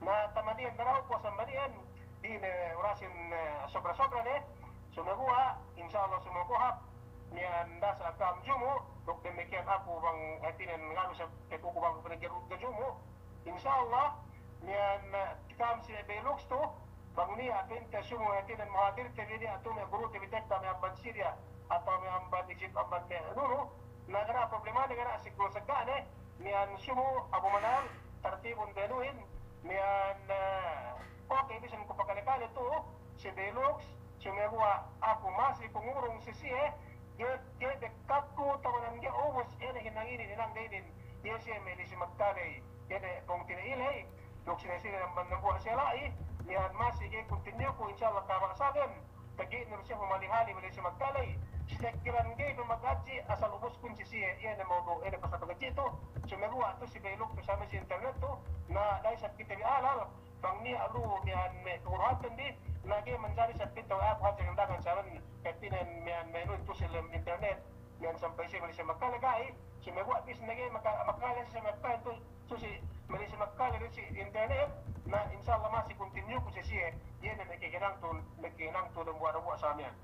Na, tamadiyan, na, na'u puwas amban iyan, di' ne urasin, eh, sobra-sobra ne. Sumeguwa', insya Allah, sumeguwa' kohap, miya'an dasa ka'am jumu', duk damikkiyan aku bang hātinen ngalu sa pe kuku bang ku pinageru ga jumu'. Insya Allah, miya'an, eh, ka'am si Belux tu, bang niya' pinte sumu hātinen muhadilte bi niya' tu me' gurute bi tekka me' amban Syria, atawa me' amban Egypt amban me' nunu, Na, ga' niya' problemane, ga' niya' sigul sagga' ne, miya'an sumu Abu Manal, tartibun benuhin, miya'an, eh, oke, bisan ku pakale-kale tu, si Belux, sumeguwa' aku masi pangurung si siye, Ga'i, ga'i bekkakku tawanan ga'i ubus, iye ne hinang inin, hinang de inin, iye siye Malaysia Magkale, iye ne pungtina'i ley, duk sine-sine dambuwa' siye la'i, iyan masi ga'i continue ku, insya Allah, kaba' saben, pegge' ne du siye pamali-hali Malaysia Magkale, si tekkiran ga'i pe maghadji', asal ubuskun si siye, iye ne mawdu', iye ne pasal paghadji' tu, sumeguwa' tu si beluk tu same si internet tu, na da'i isab kite bi alal, bang niya' lu miya'an me' kaguruhante bi, na ga'i manjari isab kite bi, apu hadja ngandagan saben, pa'inte miya'an me' nu tu si lem internet, miya'an sampay si Malaysia Magkale ga'i, sumeguwa' bi si ne ga'i maka-, makale si Malaysia Magkale tu, tu si Malaysia Magkale du si internet, na insya Allah masi continue ku si siye, iye ne me' kekenang tu, me' kekenang tu dambuwa'-dambuwa' sa miya'an.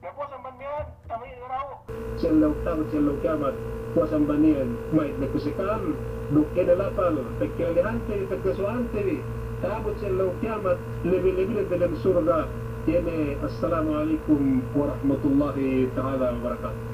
Na puwas amban miya'an, tama'i ne dahu'. Si ellew, ta'abut si ellew kiyamat, puwas amban iyan, ma'id ne ku si ka'am, duk ine lapal, pagkilelehante bi, pagkasuwa'ante bi, ta'abut si ellew kiyamat, lebi-lebi ne diyalem surga', iye ne, assalamu alaikum warahmatullahi ta'ala wabarakatuh.